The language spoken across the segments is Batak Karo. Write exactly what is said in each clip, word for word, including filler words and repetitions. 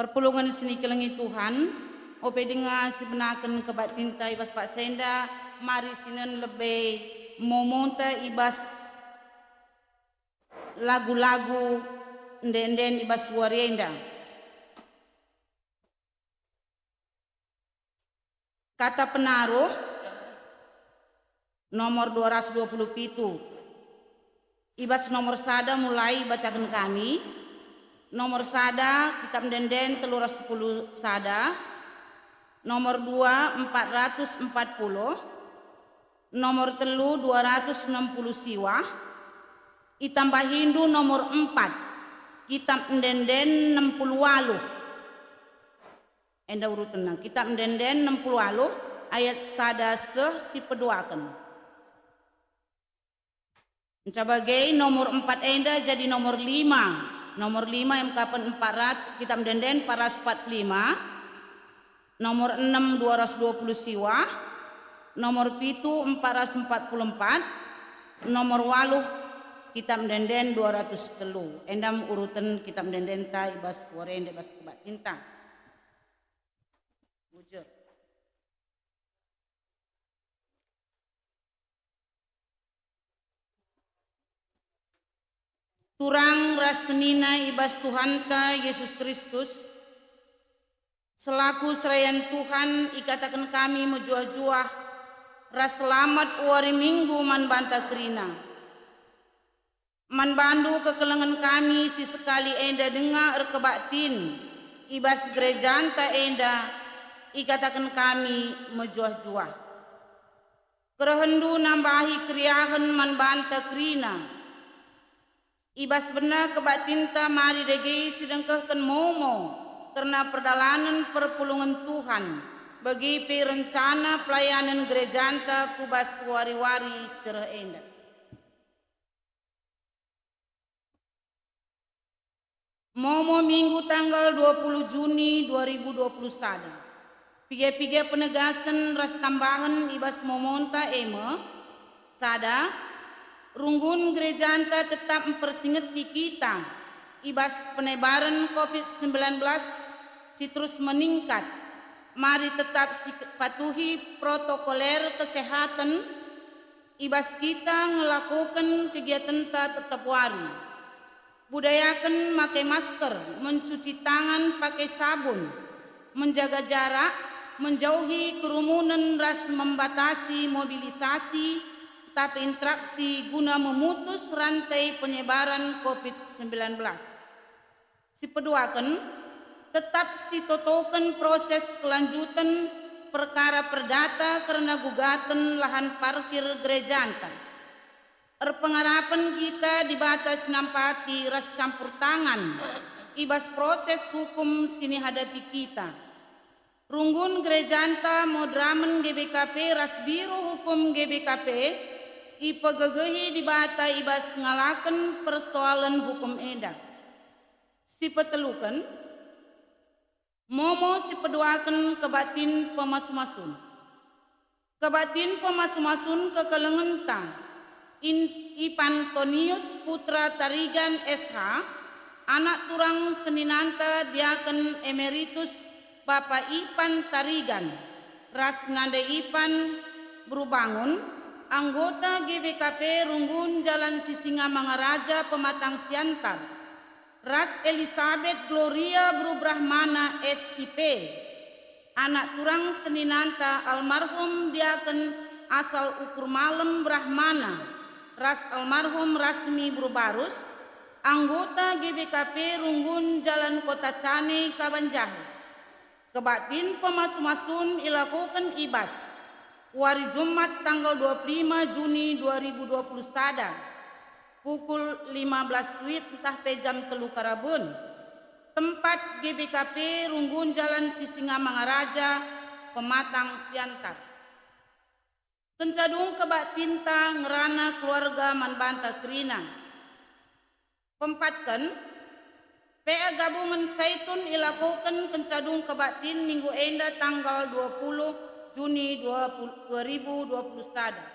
Perpulungen si nikelengi Tuhan, ope denga sibenaken kebaktinta i bas paksa enda, mari sinen lebe momonta i bas lagu-lagu ende-enden i bas wari enda. Kata Penaruh nomor dua ratus dua puluh pitu. I bas nomor sada mulai ibacaken kami. Nomor sada, Kitab Ende-enden telu ratus sepuluh sada. Nomor dua, empat ratus empat puluh. Nomor telu, dua ratus enam puluh siwah. Itambahindu nomor empat, Kitab Ende-enden enam puluh waluh. Enda urutenna, Kitab Ende-enden enam puluh waluh ayat sada seh si peduaken. Enca bage nomor empat enda jadi nomor lima. Nomor lima emkapen empat ratus, Kitab Ende-enden empat ratus empat puluh lima. Nomor enem dua ratus dua puluh siwah. Nomor pitu empat ratus empat puluh empat. Nomor waluh, Kitab Ende-enden dua ratus telu. Enda me uruten Kitab Ende-endenta i bas wari enda i bas kebaktinta. Bujur. Turang ras senina i bas Tuhanta Jesus Kristus, selaku serayan Tuhan ikataken kami mejuah-juah ras selamat wari Minggu man banta kerina. Man bandu kekelengen kami si sekali enda denga erkebaktin i bas gerejanta enda, ikataken kami mejuah-juah. Kerehenndu nambahi keriahen man banta kerina. I bas bena kebaktinta mari dage sidengkehken momo kerna perdalanen perpulungen Tuhan, bage pe rencana pelayanen gerejanta ku bas wari-wari si reh enda. Momo Minggu tanggal dua puluh Juni dua ribu dua puluh sada. Piga-piga penegasen ras tambahen i bas momonta e me: sada, runggun gerejanta tetap mpersingeti kita i bas penebaren covid sembilan belas si terus meningkat. Mari tetap sipatuhi protokoler kesehatan i bas kita ngelakoken kegiatenta tetap wari. Budayaken make masker, mencuci tangan pake sabun, menjaga jarak, menjauhi kerumunen ras membatasi mobilisasi ntah interaksi guna memutus rantai penyebaran covid sembilan belas. Sipeduaken, tetap sitotoken proses kelanjuten perkara perdata kerna gugaten lahan parkir gerejanta. Erpengarapen kita Dibata si nampati ras campur tangan i bas proses hukum si nihadapi kita. Runggun gerejanta moderamen G B K P ras Biro Hukum G B K P ipegegehi Dibata i bas ngalaken persoalen hukum enda. Sipeteluken, momo sipeduaken kebaktin pemasu-masun. Kebaktin pemasu-masun kekelengenta, In-, Ipantonius Putra Tarigan, S H, anak turang seninanta Diaken Emeritus Bapa Ipan Tarigan, ras Nande Ipan Berubangun, anggota G B K P Runggun Jalan Sisingamangaraja Pematang Siantar, ras Elisabet Gloria Beru Brahmana, S I P, anak turang seninanta almarhum Diaken Asal Ukur Malem Brahmana, ras almarhum Rasmi Beru Barus, anggota G B K P Runggun Jalan Kota Cane, Kabanjahe. Kebaktin pemasu-masun ilakoken i bas wari Jumat tanggal dua puluh lima Juni dua ribu dua puluh sada, pukul lima belas wib ntah pe jam telu karaben. Tempat G B K P Runggun Jalan Sisingamangaraja, Pematang Siantar. Kenca dung kebaktinta ngerana keluarga man banta kerina. Pempatken, P A Gabungen Saitun ilakoken kenca dung kebaktin minggu enda tanggal dua puluh Juni dua puluh, dua ribu dua puluh sada.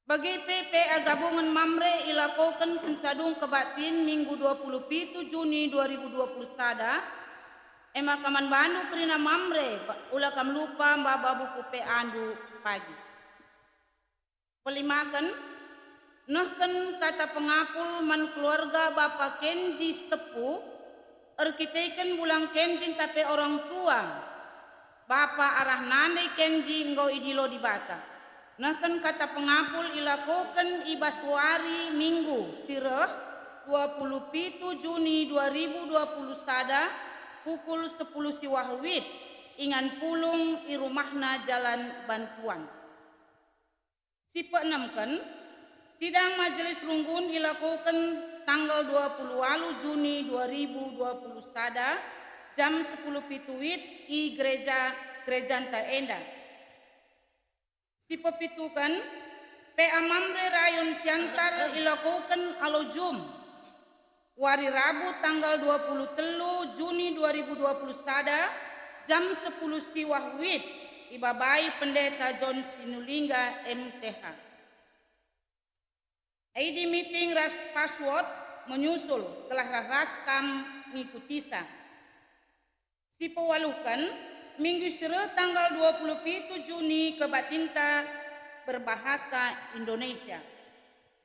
Bage pe P A Gabungen Mamre ilakoken kenca dung kebaktin minggu dua puluh pitu Juni dua ribu dua puluh sada, E maka man bandu kerina Mamre, ba-, ula kam lupa maba buku P A-ndu pagi. Pelimaken, nehken kata pengapul man keluarga Bapa Kenji Sitepu, erkiteken bulang Kenji ntape orang tua. Bapa arah nande Kenji enggo idilo Dibata. Nehken kata pengapul ilakoken i bas wari Minggu si reh, dua puluh pitu Juni dua ribu dua puluh sada, pukul sepuluh siwah wit, ingan pulung i rumahna Jalan Bantuan. Si peenemken, sidang Majelis Runggun ilakoken tanggal dua puluh walu Juni dua ribu dua puluh sada, jam sepuluh pitu wit i gereja, gerejanta enda. Si pepituken, P A Mamre Rayon Siantar ilakoken alo Jum. Wari Rabu tanggal dua puluh telu Juni dua ribu dua puluh sada, jam sepuluh siwah wit, ibabai Pendeta John Sinulingga, M T H. I D meeting ras password menyusul, gelah ras-ras kam ngikutisa. Si pewaluhken, Minggu si reh tanggal dua puluh pitu Juni kebaktinta berbahasa Indonesia.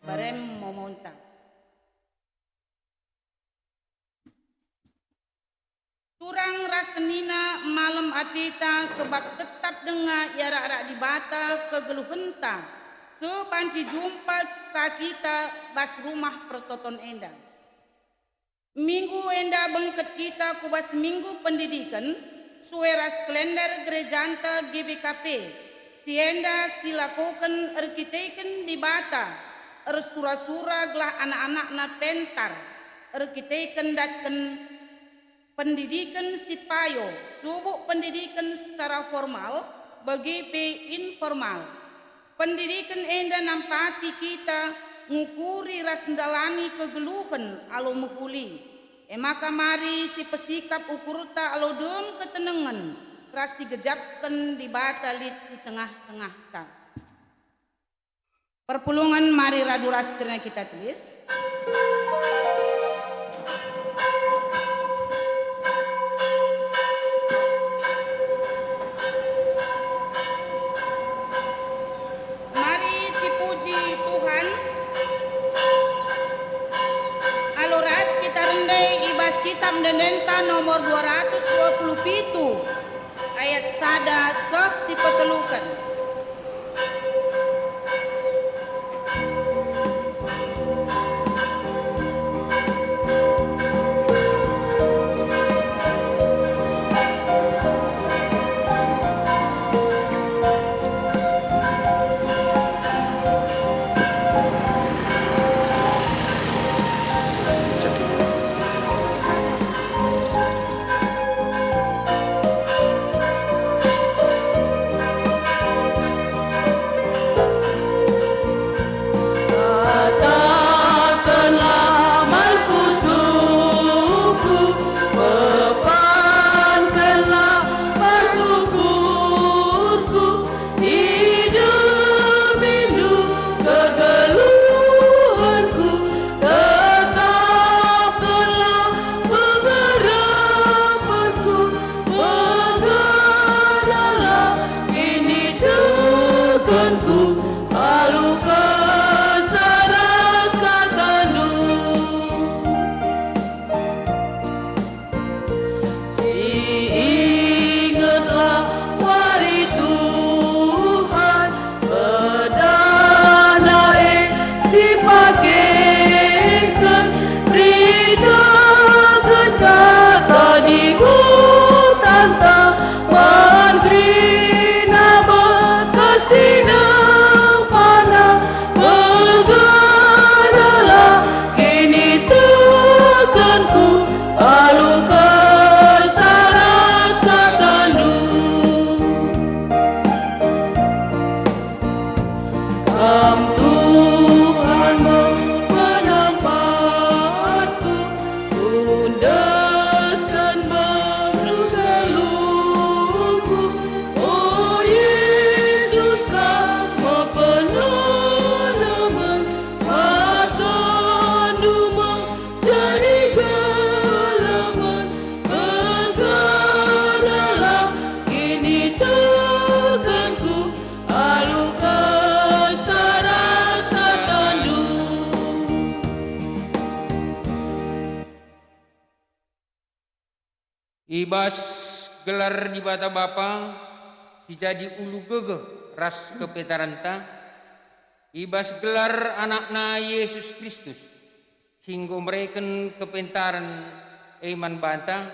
Barem momonta. Turang ras senina malem ateta, sebab tetap denga iarak-arak Dibata kegeluhenta, seh banci jumpa ka kita bas Rumah Pertoton enda. Minggu enda bengket kita ku bas Minggu Pendidiken, sue ras kalender gerejanta G B K P. Si enda silakoken erkiteken Dibata ersura-sura gelah anak-anakna pentar, erkiteken datken pendidiken si payo, subuk pendidiken secara formal, bagi pe informal. Pendidiken enda nampati kita ngukuri ras ndalani kegeluhen alu mehuli. E maka mari sipesikap ukurta alu dem ketenengen ras sigejapken Dibata lit i tengah-tengahta. Perpulungen, mari radu ras kerina kita tulis. Mari sipuji Tuhan. Alu ras kita rende i bas Kitab Ende-endenta nomor dua ratus dua puluh pitu, ayat sada seh si peteluken. Katakenlah man pusuhku, bebankenlah persyukurku, idamindu kegeluhenku, tetapkenlah pengarapenku, pengaralah kinitekenku, alu Kesah ras katandu. Siingetlah wari Tuhan, pedana e sipakeken, ridahken kata di butanta, man kerina bekas tinempana, pegaralah kinitekenku, alu Kesah ras katandu. Kam Tuhan me penampatku, ku endesken bandu geluhku. O Yesus, Kam me penolongen, kuasaNdu me jadi galemen, pegah I bas gelar Dibata Bapa, si jadi ulu gegeh ras kepentarenta, i bas gelar AnakNa Jesus Kristus, si enggo mereken kepentaren e man banta,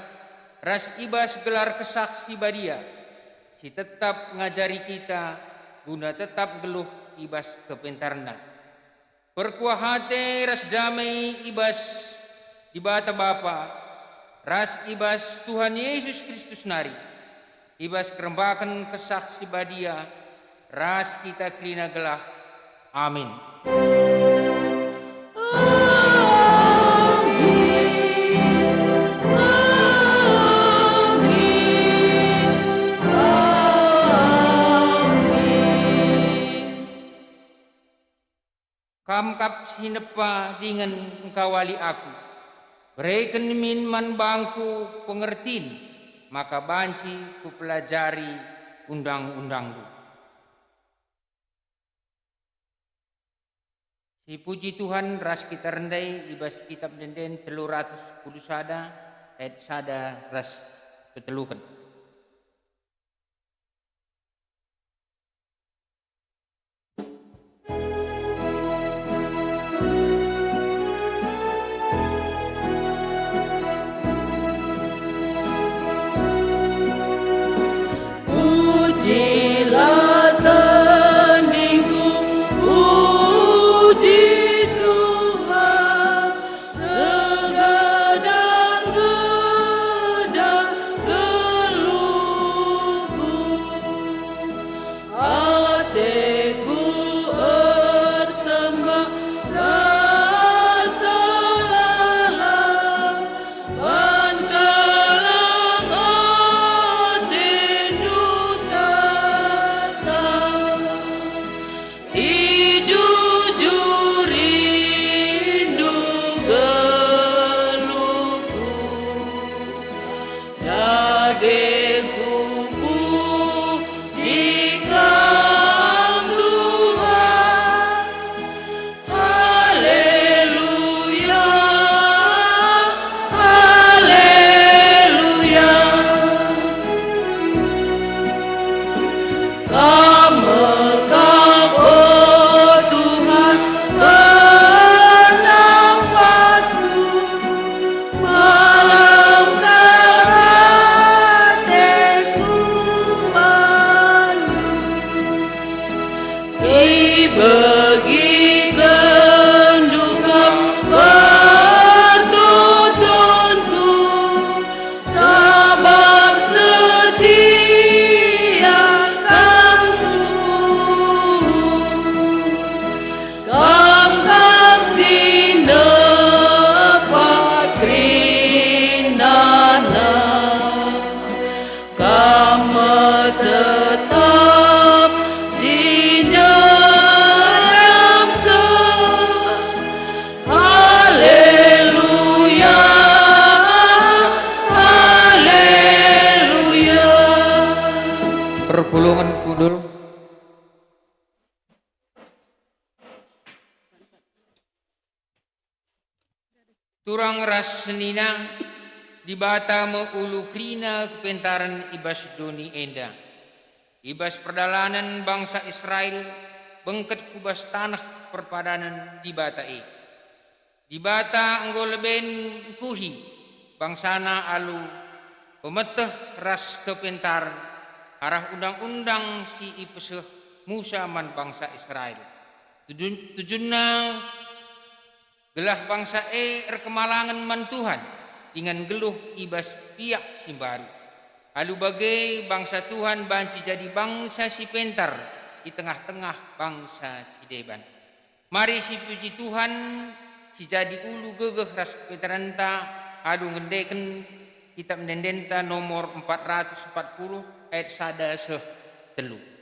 ras i bas gelar Kesah Si Badia, si tetap ngajari kita guna tetap nggeluh i bas kepentarenNa. Perkuah ate ras dame i bas Dibata Bapa, ras i bas Tuhan Yesus Kristus nari, i bas kerembaken Kesah Si Badia, ras kita kerina gelah. Amin. Kam kap si nepa dingen engkawali aku. Bereken min man bangku pengertin, maka banci kupelajari undang-undangndu. Sipuji Tuhan ras kita rendai i bas Kitab Ende-enden telu ratus sepuluh sada, ayat sada ras peteluken. Pujilah tandingku, puji Tuhan, segadang-gadang geluhku. Ateku ersembah rasa lalap, man kelang atendu tetap. Ijujurindu geluhku, dagingku puji Kam, Tuhan. Haleluya, haleluya. Kam me kap, o Tuhan, penampatku, malem kal ateku man Kam. Ibegikenndu Kam pertotonku, sabap setia Kam Tuhan. Kam kap si nepa kerinana, Kam me tetap si nyeremsa. Haleluya, haleluya. Perpulungen kundul. Turang ras senina, Dibata me ulu kerina kepentaren i bas doni enda. I bas perdalanen bangsa Israel bengket ku bas taneh perpadanen Dibata e. Dibata enggo leben ngkuhi bangsaNa alu pemeteh ras kepentaren arah undang-undang si ipeseh Musa man bangsa Israel. Tujun-, tujunna gelah bangsa e erkemalangen man Tuhan, dingen nggeluh i bas biak si mbaru. Alu bage bangsa Tuhan banci jadi bangsa si pentar i tengah-tengah bangsa si deban. Mari sipuji Tuhan, si jadi ulu gegeh ras kepentarenta, alu ngendeken Kitab Ende-endenta nomor empat ratus empat puluh ayat sada seh telu.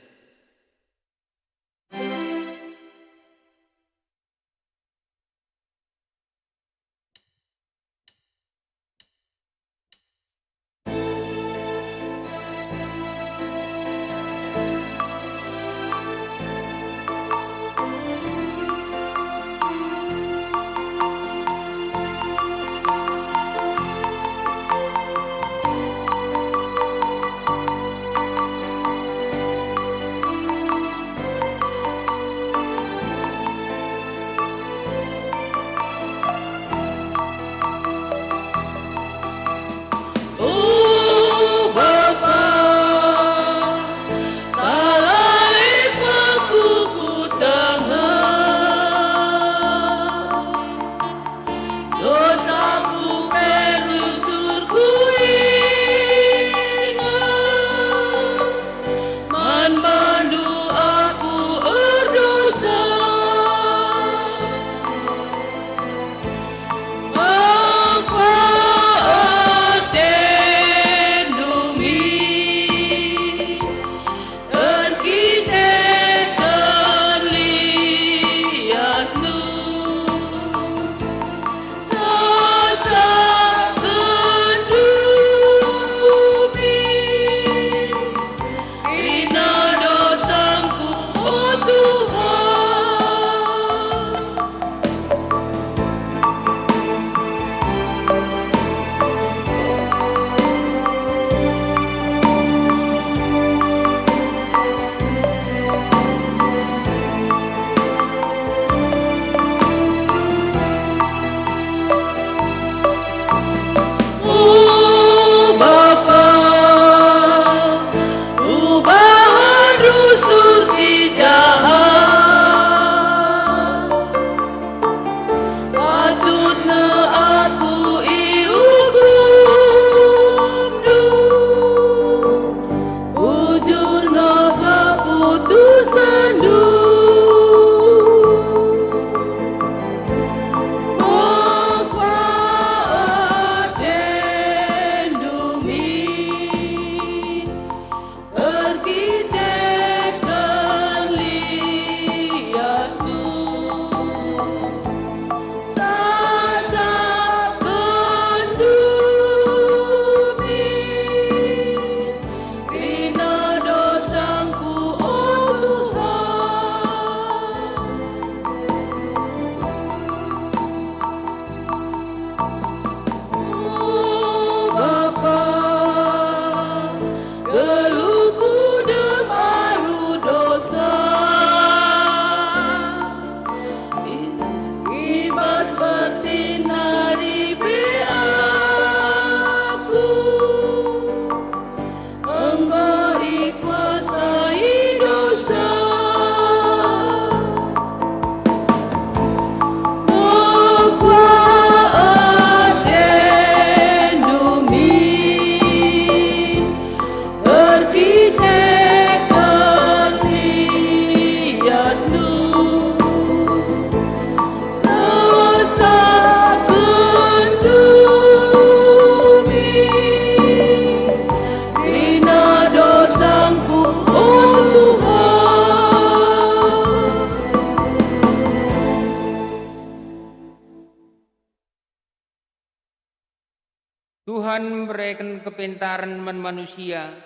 Tuhan mereken kepentaren man manusia,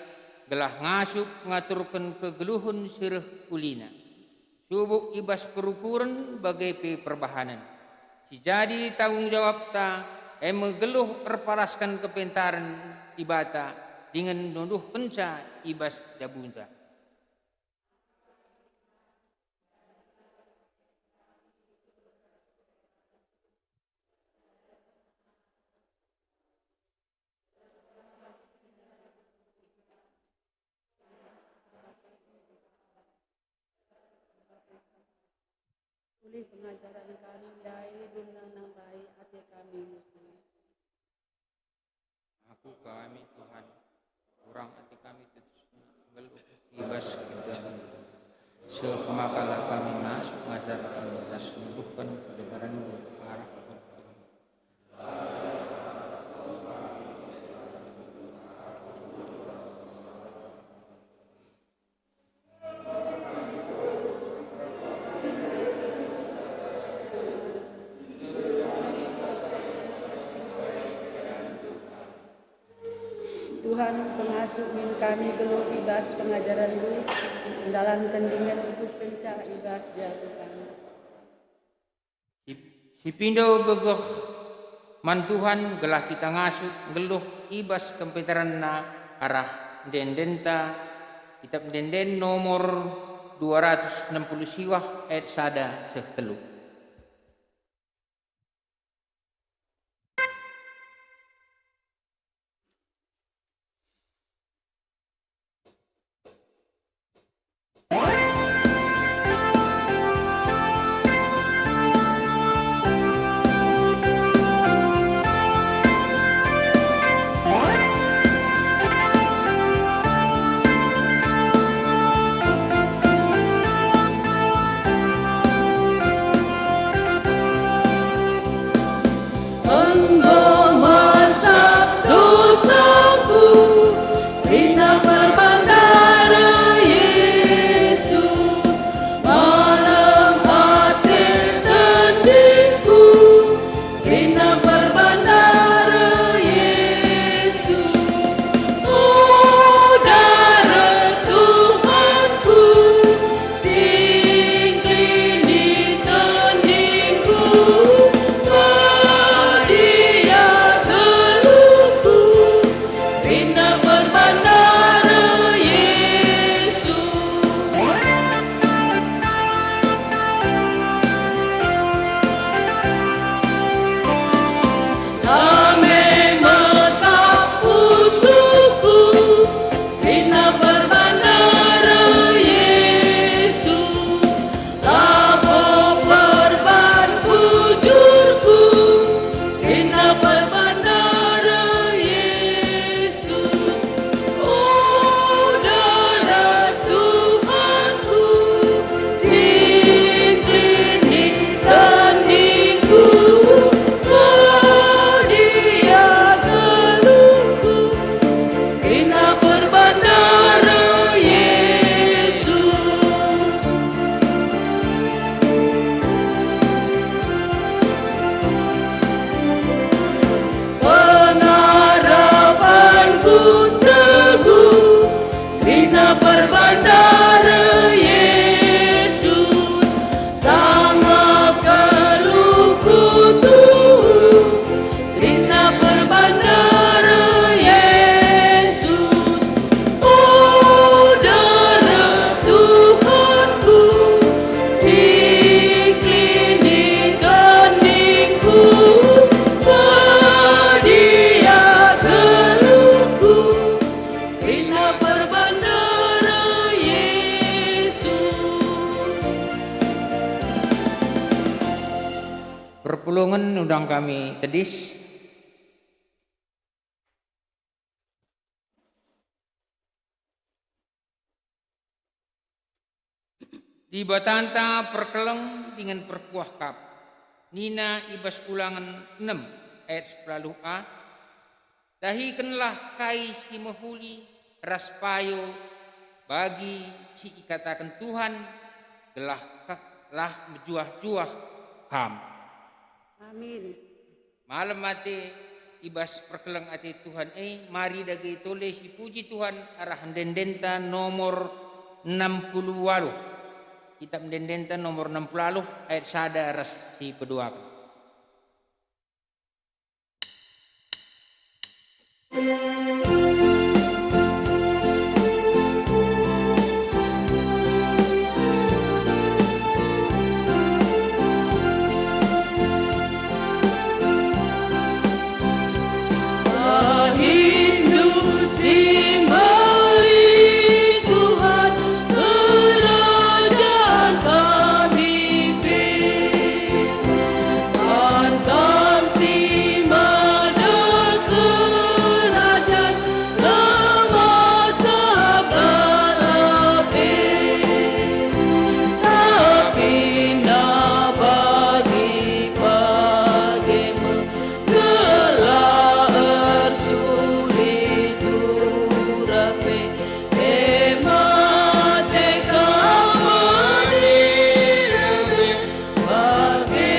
gelah ngasup ngaturken kegeluhen si reh ulina, subuk i bas perukuren bage pe perbahanen. Si jadi tanggung jawabta, e me geluh erpalasken kepentaren Dibata dingen nuduhkenca i bas jabunta. Ulih pengajaren kami ndai guna nambahi ate kami musil. Aku kami, Tuhan, kurang ate kami tutus nggeluh i bas kerjamu. Seh makalah kami ngasup ngajarken ras nuduhken kebenarenmu arah Tuhan, pengasup min kami geluh i bas pengajarenNdu, ndalanken dingen nuduhkenca i bas jabu kami. Si, sipindo gegeh man Tuhan gelah kita ngasup nggeluh i bas kepentarenNa arah ende-endenta, Kitap Ende-enden nomor dua ratus enam puluh siwah ayat sada seh telu. Enggo mansap dosaku, kerina perbandara Yesus, malem ate tendingku, kerina perbandara Yesus. O dara Tuhanku, sing klini tendingku, badia geluhku, kerina perbandara Yesus. Dame mekap pusuhku, kerina perbandara Yesus. Labo perban bujurku, kerina perbandara Yesus. O dara Tuhanku, sing klini tendingku, badia geluhku, kerina perbandara Yesus. Pengarapanku teguh, kerina perbandara Yesus, sangap geluhku tuhu, kerina perbandara Yesus. O dara Tuhanku, sing klini tendingku, badia geluhku, kerina perbandara Yesus. Perpulungen undang kami tedis. Dibatanta perkeleng dingen perkuah kap. Nina i bas Ulangen enem ayat sepuluh a, "Dahikenlah kai si mehuli ras payo bagi si ikataken Tuhan, gelah ke-, lah mejuah-juah kam." Amin. Malem ate i bas perkeleng ate Tuhan e, mari dage tole sipuji Tuhan arah ende-endenta nomor enam puluh waluh. Kitab ende-endenta nomor enam puluh waluh ayat sada ras si peduaken. Ahindu si meri Tuhan, kerajaan kami pe. Kan Kam si mada kerajaan, lemasa lalap e. Tapi na pagi-pagi me gelah ersulit turap e, e mate Kam mari lebe, bage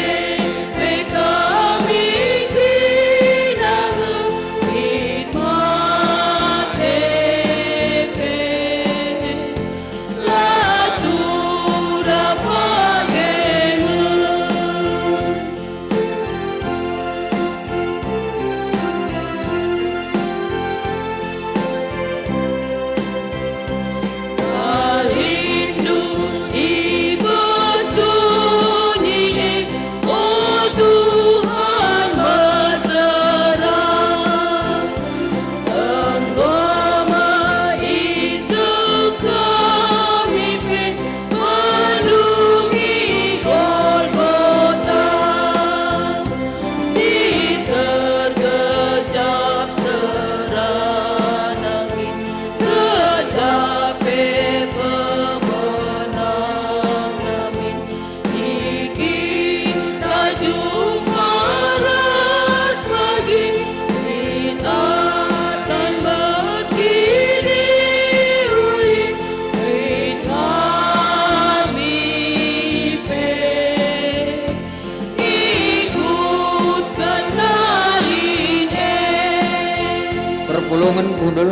pe kami kerina nge lit mate pe. La turap bage nge. Alihndu i bas doni e, o Tuhan, mesera. Enggo me ieteh kami pe, menungi Golgota. Di terkejap serangi, kejap pe pemenang nami. Niki tajung paras pagi, lit ate meski diuli, lit kami pe ikutken dahin e. Perpulungen kundul.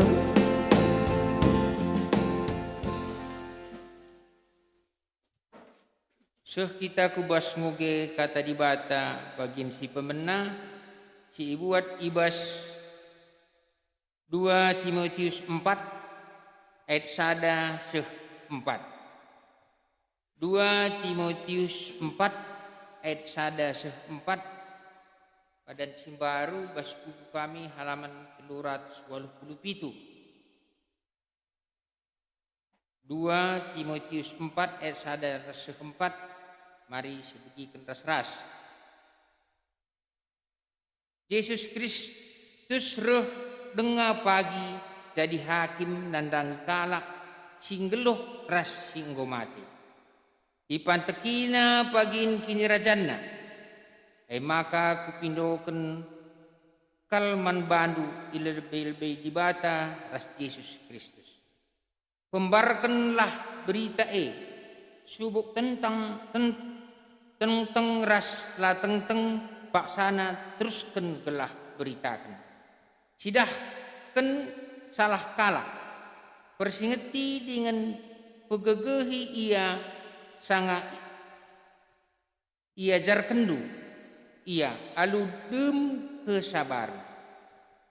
Seh kita ku bas nguge Kata Dibata bagin si pemena, si ibuat i bas dua Timotius empat ayat sada seh empat. Dua Timotius empat ayat sada seh empat, padan si mbaru bas buku kami halaman telu ratus waluh puluh pitu. Dua Timotius empat ayat sada ras seh empat, mari sibegiken ras-ras. Jesus Kristus reh denga pagi jadi hakim nandangi kalak si nggeluh ras si enggo mate. IpantekiNa pagin kinirajanNa. E maka kupindoken kal man bandu i lebe-lebe Dibata ras Jesus Kristus. Pembarkenlah berita e, subuk tentang ten-, tengteng ras la tengteng, paksana terusken gelah beritaken. Cidahken salah kalak, persingeti dingen pegegehi ia, sanga iajarkenndu ia alu dem kesabaren.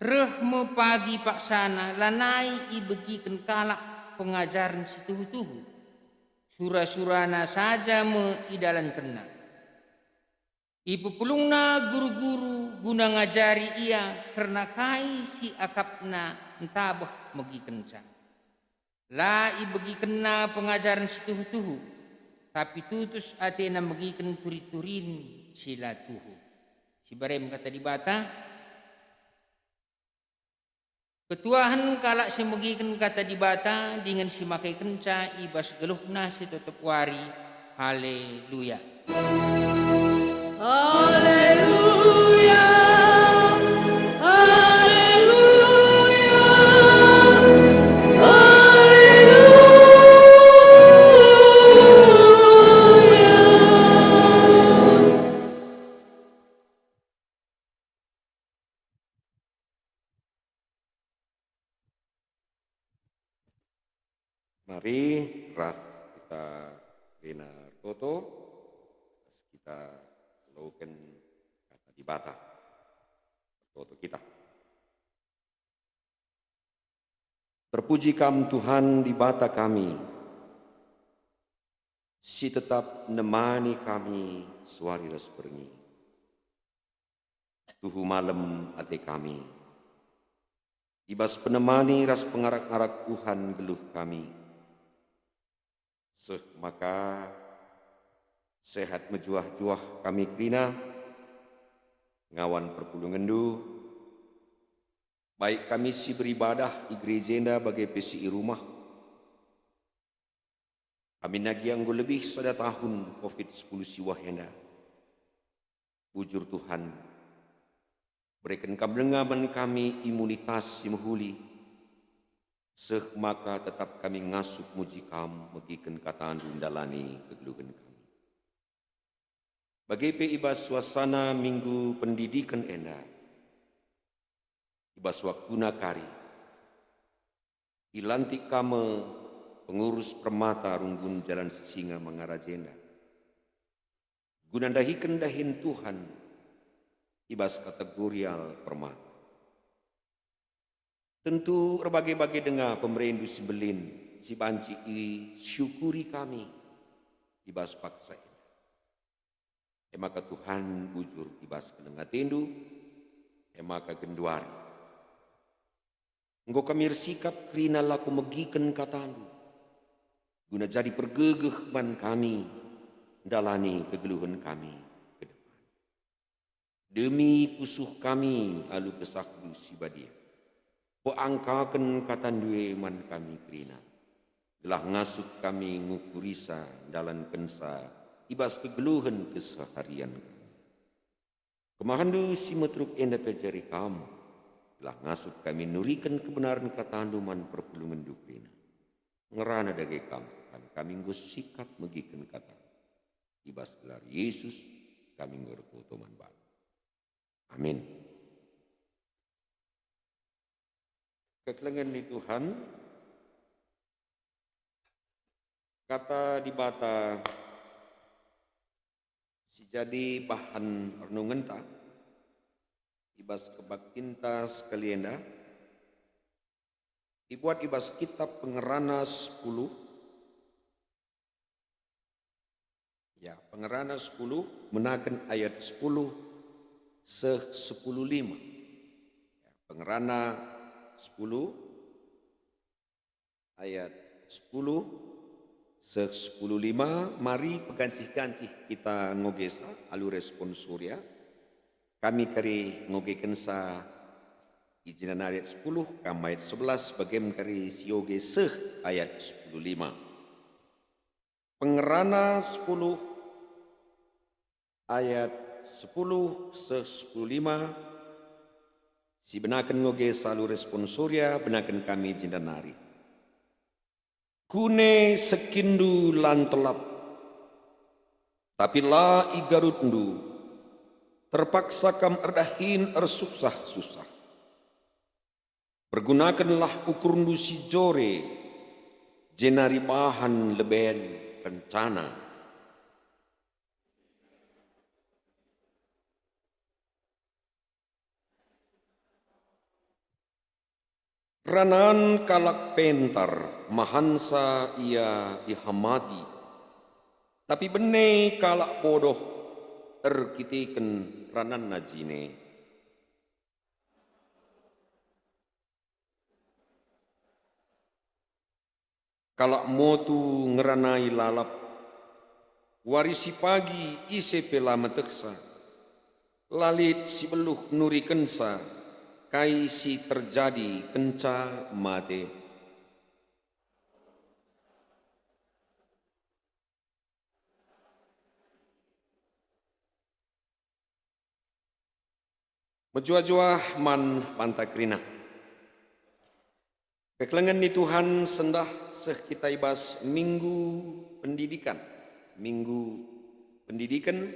Reh me pagi paksana lanai ibegiken kalak pengajaren si tuhu-tuhu, sura-surana saja me idalankenna. Ipepulungna guru-guru guna ngajari ia kerna kai si akapna ntabeh megikenca. La ibegikenna pengajaren si tuhu-tuhu, tapi tutus atena megiken turi-turin si la tuhu. Sibarem Kata Dibata. Ketuahen kalak si megiken Kata Dibata dingen si makekenca i bas geluhna si totop wari. Haleluya. Haleluya, haleluya, haleluya. Mari ras kita kerina ertoto, ras kita ngaloken kata Dibata. Ertoto kita. Terpuji Kam, Tuhan Dibata kami, si tetap nemani kami suari ras berngi. Tuhu malem ate kami, i bas penemani ras pengarak-ngarak Tuhan geluh kami. Seh maka sehat mejuah-juah kami kerina, ngawan perpulungenNdu, baik kami si beribadah i gereja enda bage pe si i rumah. Kami nagi enggo lebih sada tahun covid sepuluh siwah enda. Bujur Tuhan, bereken Kam denga man kami imunitas si mehuli, seh maka tetap kami ngasup muji Kam megiken kataNdu ndalani kegeluhen kami. Bage pe i bas suasana Minggu Pendidiken enda, i bas waktuna kari, ilantik Kam me pengurus Permata Runggun Jalan Sisingamangaraja enda, guna ndahiken dahin Tuhan i bas kategorial permata. Tentu erbage-bage denga pemereNdu si mbelin si banci isyukuri kami i bas paksa enda. E maka Tuhan, bujur i bas keleng ateNdu, e maka genduari enggo kami ersikap kerina lako megiken kataNdu, guna jadi pergegeh man kami ndalani kegeluhen kami ke depan. Demi pusuh kami alu KesahNdu si Badia, peangkaken kataNdu e man kami kerina, gelah ngasup kami ngukurisa ndalankenca i bas kegeluhen keseharian kami. KemahenNdu si meteruk enda pejari Kam, gelah ngasup kami nuriken kebenaren kataNdu man perpulungenNdu kerina. Ngerana dage Kam, Tuhan, kami enggo sikap megiken kataNdu. I bas gelar Yesus kami enggo ertoto man Banta. Amin. Kekelengen ni Tuhan, kata Dibata si jadi bahan renungenta i bas kebaktinta sekali enda, ibuat i bas kitab Pengerana sepuluh, ya, Pengerana sepuluh, menaken ayat sepuluh seh sepuluh lima. Ya, Pengerana sepuluh ayat sepuluh seh sepuluh lima, mari pegancih-gancih kita ngogesa alu responsoria. Kami kari ngogekenca i jenda nari ayat sepuluh, kam ayat sebelas, bagem kari sioge seh ayat sepuluh lima. Pengerana sepuluh ayat sepuluh seh sepuluh lima, si benaken ngoge salu responsoria, benaken kami jenda nari. Kune sekinndu la ntelap, tapi la igarutndu, terpaksa kam erdahin ersusah-susah. Pergunakenlah ukurndu si jore, jenari bahan leben rencana. Ranan kalak pentar mahansa ia ihamati, tapi bene kalak bodoh erkiteken rananna jine. Kalak motu ngeranai lalap, wari si pagi ise pe la metehsa, la lit si beluh nurikensa kai si terjadi kenca mate. Mejuah-juah man banta kerina. Kekelengen ni Tuhan, sendah seh kita i bas Minggu Pendidikan. Minggu Pendidikan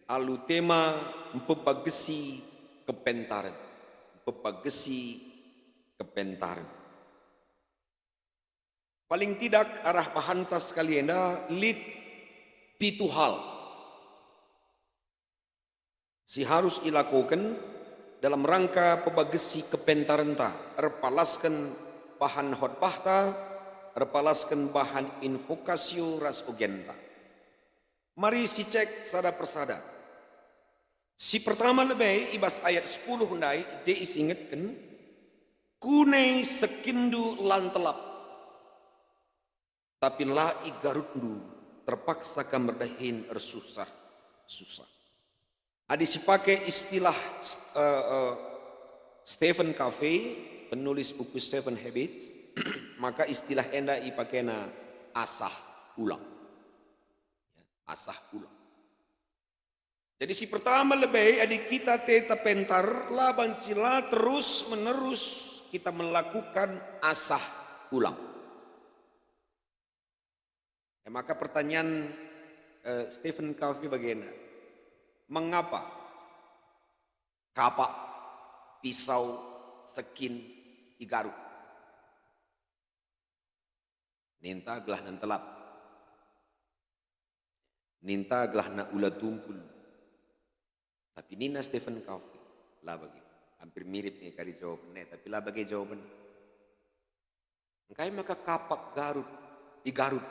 alu tema mpebagesi kepentaren. Mpebagesi kepentaren. Paling tidak arah bahanta sekali enda lit pitu hal si harus ilakoken dalam rangka pebagesi kepentarenta, erpalasken bahan khotbahta, erpalasken bahan invokasio ras ogenta. Mari sicek sada persada. Si pertama lebe i bas ayat sepuluh ndai, je isingetken, "Kune sekinndu la ntelap, tapi la igarutndu, terpaksa kam erdahin ersusah-susah." Adi sipake istilah, eh, eh, Stephen Covey, penulis buku Seven Habits, maka istilah enda ipakena asah ulang. Asah ulang. Jadi si pertama lebe, adi kita teta pentar, la banci la terus-menerus kita melakukan asah ulang. E maka pertanyaan, eh, Stephen Covey bagenda, "Mengapa kapak, pisau, sekin igarut?" Ninta gelahna ntelap. Ninta gelahna ula tumpul. Tapi nina Stephen Covey, "La bage." Hampir mirip nge kari jawaben e, tapi la bage jawaben. Engkai maka kapak garut, igarut,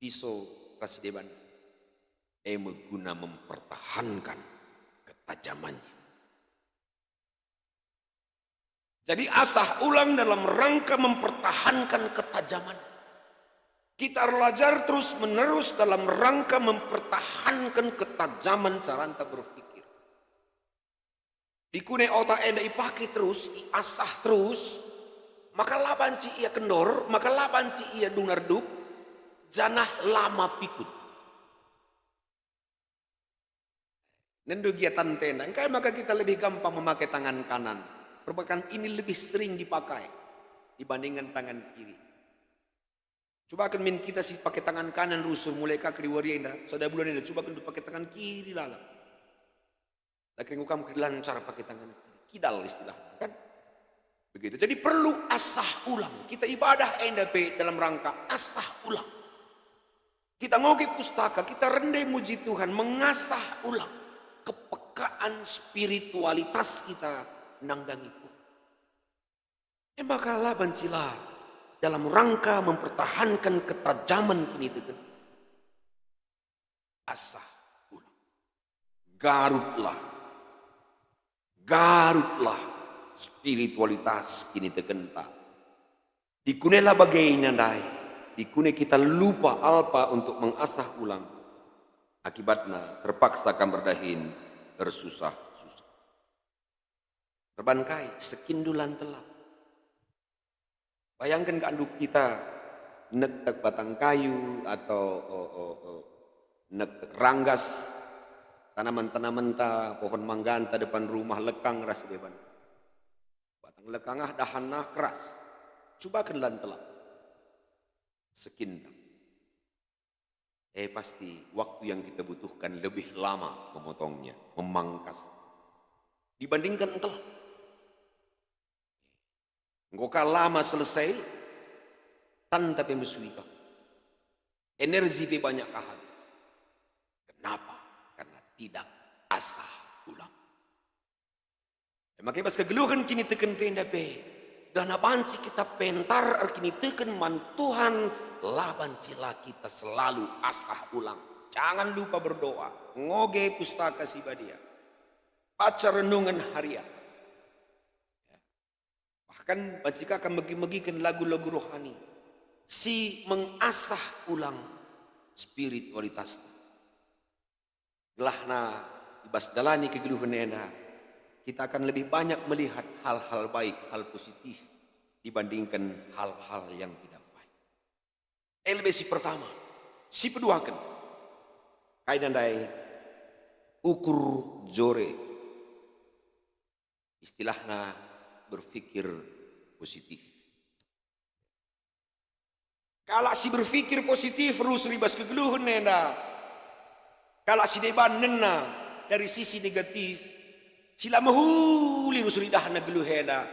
piso ras si deban? E me guna mempertahankan ketajamannya. Jadi asah ulang dalam rangka mempertahankan ketajaman. Kita erlajar terus-menerus dalam rangka mempertahankan ketajaman caranta berpikir. Dikune otak enda ipake terus, iasah terus, maka la banci ia kendor, maka la banci ia dungna redup, janah la mapikut. Nendo gia tantena, engkai maka kita lebih gampang memakai tangan kanan? Perbankan ini lebih sering dipakai dibandingkan tangan kiri. Cubaken min kita si pakai tangan kanan rusur mulai ka keri wari enda, sada bulan enda, cubaken pakai tangan kiri lalap. Lagi enggo kam lancar pakai tangan kiri, kidal istilahnya, kan? Begitu. Jadi perlu asah ulang. Kita ibadah enda pe dalam rangka asah ulang. Kita ngoge pustaka, kita rende muji Tuhan, mengasah ulang kepekaan spiritualitas kita nandangi Tuhan. E maka la banci la dalam rangka mempertahankan ketajaman kiniteken. Asah ulang. Garutlah. Garutlah spiritualitas kinitekenta. Dikune la bage nina ndai, dikune kita lupa alpa untuk mengasah ulang. Akibatna terpaksa kam erdahin ersusah-susah. Erban kai? Sekinndu la ntelap. Bayangken ka nduk kita nektek batang kayu atau, o, o, o, nektek ranggas, tanaman-tanamenta, pohon mangganta depan rumah lekang ras deban. Batang lekang ah dahanna keras. Cubaken la ntelap. Sekinta. Eh, pasti waktu yang kita butuhkan lebih lama memotongnya, memangkas, dibandingkan ntelap. Enggo ka lama selesai, tanta pe mesui ka. Energi pe banyak ka habis. Kenapa? Karena tidak asah ulang. E maka bas kegeluhen kinitekenta enda pe, gelah banci kita pentar erkiniteken man Tuhan, la banci la kita selalu asah ulang. Jangan lupa berdoa, ngoge Pustaka Si Badia, baca renungen harian. Bahkan banci ka kam megi-megiken lagu-lagu rohani si mengasah ulang spiritualitas. Gelahna i bas jalani kegeluhen enda, kita akan lebih banyak melihat hal-hal baik, hal positif, dibandingkan hal-hal yang tidak baik. E lebe si pertama. Si peduaken, kai nandai ukur jore. Istilahna berpikir positif. Kalak si berpikir positif rusur i bas kegeluhen enda. Kalak si deban nena dari sisi negatif, si la mehuli rusur idahna geluh enda.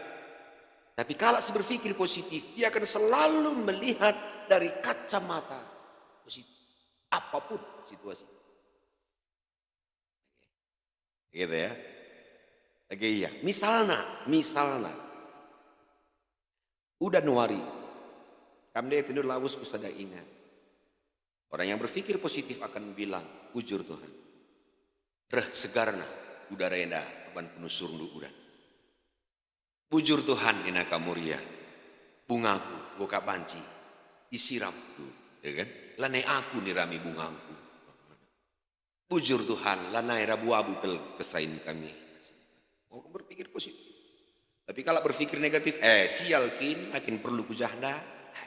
Tapi kalak si berpikir positif, dia akan selalu melihat dari kacamata positif, apapun situasi. Gitu ya. Oke, iya. Misalna, misalna. Udan wari. Kam deh tendu lawes ku sada ingan. Orang yang berpikir positif akan bilang, "Bujur Tuhan. Reh segarna udara enda ban penusurndu udan." "Bujur Tuhan," nina ka Moria, "bungaku enggo kap banci isiram tu, ya kan? Lanai aku nirami bungangku. Bujur Tuhan, lanai rabu-abu kal kesain kami." Oh, berpikir positif. Tapi kalau berpikir negatif, "Eh, sial kin, akin perlu kujahna."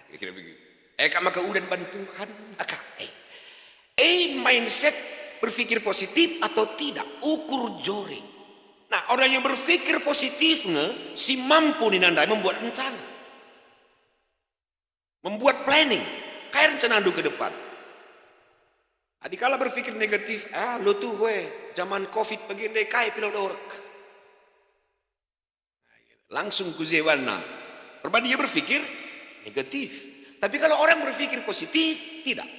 Kira-kira begitu. "Eh, kak maka udan ban Tuhan, maka eh." Eh, mindset berpikir positif atau tidak, ukur jore. Nah, orang yang berpikir positif nge si mampu ninandai membuat rencana, membuat planning. Kai rencanandu ke depan? Adikala berpikir negatif, "Ah, lo tuh we, zaman covid begini kai pilo dorek." Langsung ku jewanna. Perbadia berpikir negatif. Tapi kalau orang berpikir positif, tidak.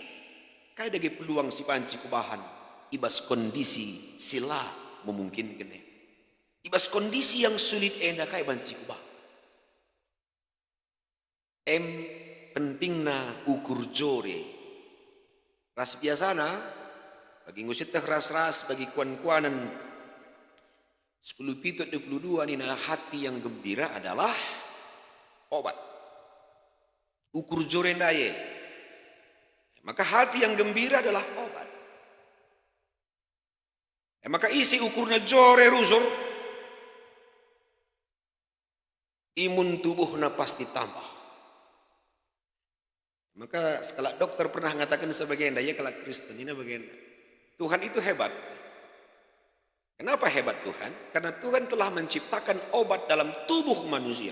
Kai dage peluang si banci kubahan i bas kondisi si la memungkinken e? I bas kondisi yang sulit enda kai banci kubahan? Em, pentingna ukur jore. Ras biasana, bagi ngusiteh ras-ras bagi kuan-kuanen sepuluh pitu dua puluh dua nina, "Hati yang gembira adalah obat." Ukur jore ndai e. Maka hati yang gembira adalah obat. E maka ise ukurna jore rusur, imun tubuhna pasti tambah. Maka sekalak dokter pernah ngataken sebagenda, ia kalak Kristen, nina bagenda, "Tuhan itu hebat." Kenapa hebat Tuhan? Karena Tuhan telah menciptakan obat dalam tubuh manusia.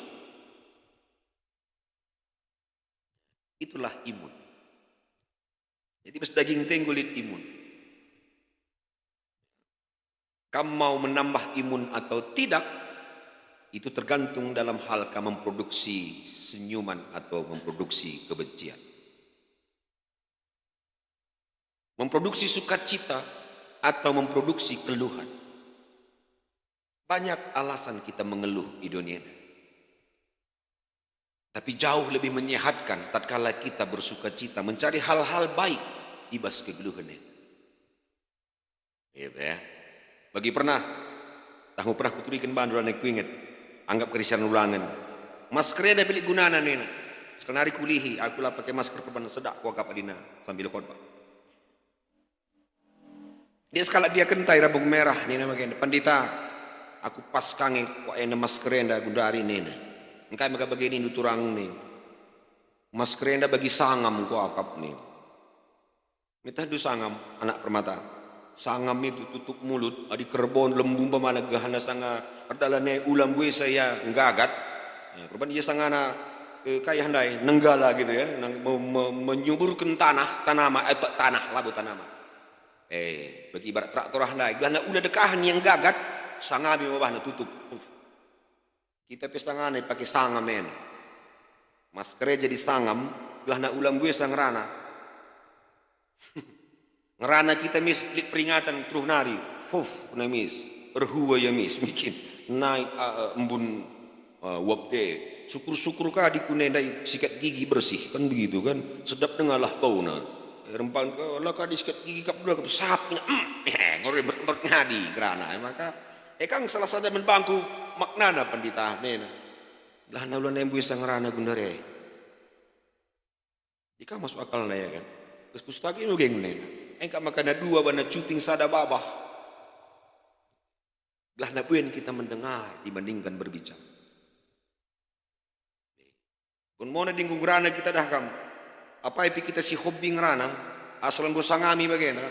Itulah imun. Jadi bas daging tenggul lit imun. Kam mau menambah imun atau tidak, itu tergantung dalam hal kam memproduksi senyuman atau memproduksi kebencian. Memproduksi sukacita atau memproduksi keluhan. Banyak alasan kita mengeluh i dunia ini. Tapi jauh lebih menyehatkan tatkala kita bersukacita, mencari hal-hal baik i bas kegeluhen e. Gitu ya. Bagi pernah, tahu pernah kuturiken bandu lanai kuinget, anggap kerisan ulangen. Masker enda pilik gunana nina. Sekenari kulihi, aku la pake masker perban sedak kuakap adina sambil khotbah. Dia sekalak dia kentai rambung merah nina bagenda, "Pandita, aku pas kange kuakap enda masker enda gundari," nina. "Engkai maka bageni ndu turang," nina. "Masker enda bagi sangam kuakap," nina. "Mitah ndu sangam, anak permata? Sangam itu tutup mulut, adi kerbon lembu umpamana gehana sanga erdalan e ulam buesa ia nggagat." Ya, perban ia sangana, eh, kayah ndai, nenggala gitu ya, nang me-, me-, menyuburken tanah, tanama, eh, tanah, labo tanama. Eh, bagi ibarat traktor ah ndai, gelahna ula dekahen ia nggagat, sangami wabahna tutup. Uh. Kita pe sangana pake sangam ena. Masker e jadi sangam, gelahna ula mbuesa ngerana. Ngerana kita mis lit peringatan teruh nari. Fuf, na mis. Erhua ia mis, bikin. Nai, a, a, embun, a, uap te. Syukur-syukur kadi kune ndai sikat gigi bersih, kan begitu kan? Sedap dengalah bauna. Eh, rempang, eh, la kadi sikat gigi kap dua, kap sap, mm, eh, ngori ber-, ber-, ngadi gerana, eh, maka, eh, kang salah sada man bangku maknana pendita, nena. Lah, na ula nembu isa ngerana gundare. Ika masuk akalna, ya kan? Terus kustagi nugeng nena. Engka maka na dua bana cuping sada babah. Lah, na buen kita mendengar dibandingkan berbicara. Kun mona dinggu ngerana kita dah kam. Apai pe kita si hobi ngerana, asal enggo sangami bagena.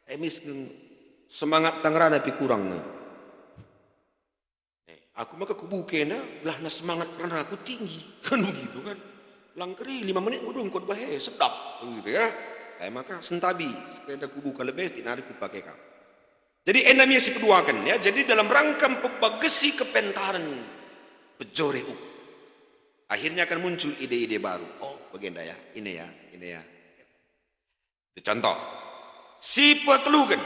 Eh, mis, semangat tang ngerana pe kurang ne. Eh, aku maka kubukena, gelahna semangat ngeranaku tinggi. Kan begitu kan. Langkeri lima menit nggo dung kot bahe, sedap. Begitu ya. Eh, maka sentabi, sekenda kubuka lebe, stik nari kupake kam. Jadi enda me si peduaken, ya. Jadi dalam rangka mpebagesi kepentaren Pejore ukur. Akhirnya akan muncul ide-ide baru. Oh, bagenda ya, ini ya, ini ya. Itu contoh. Si peteluken.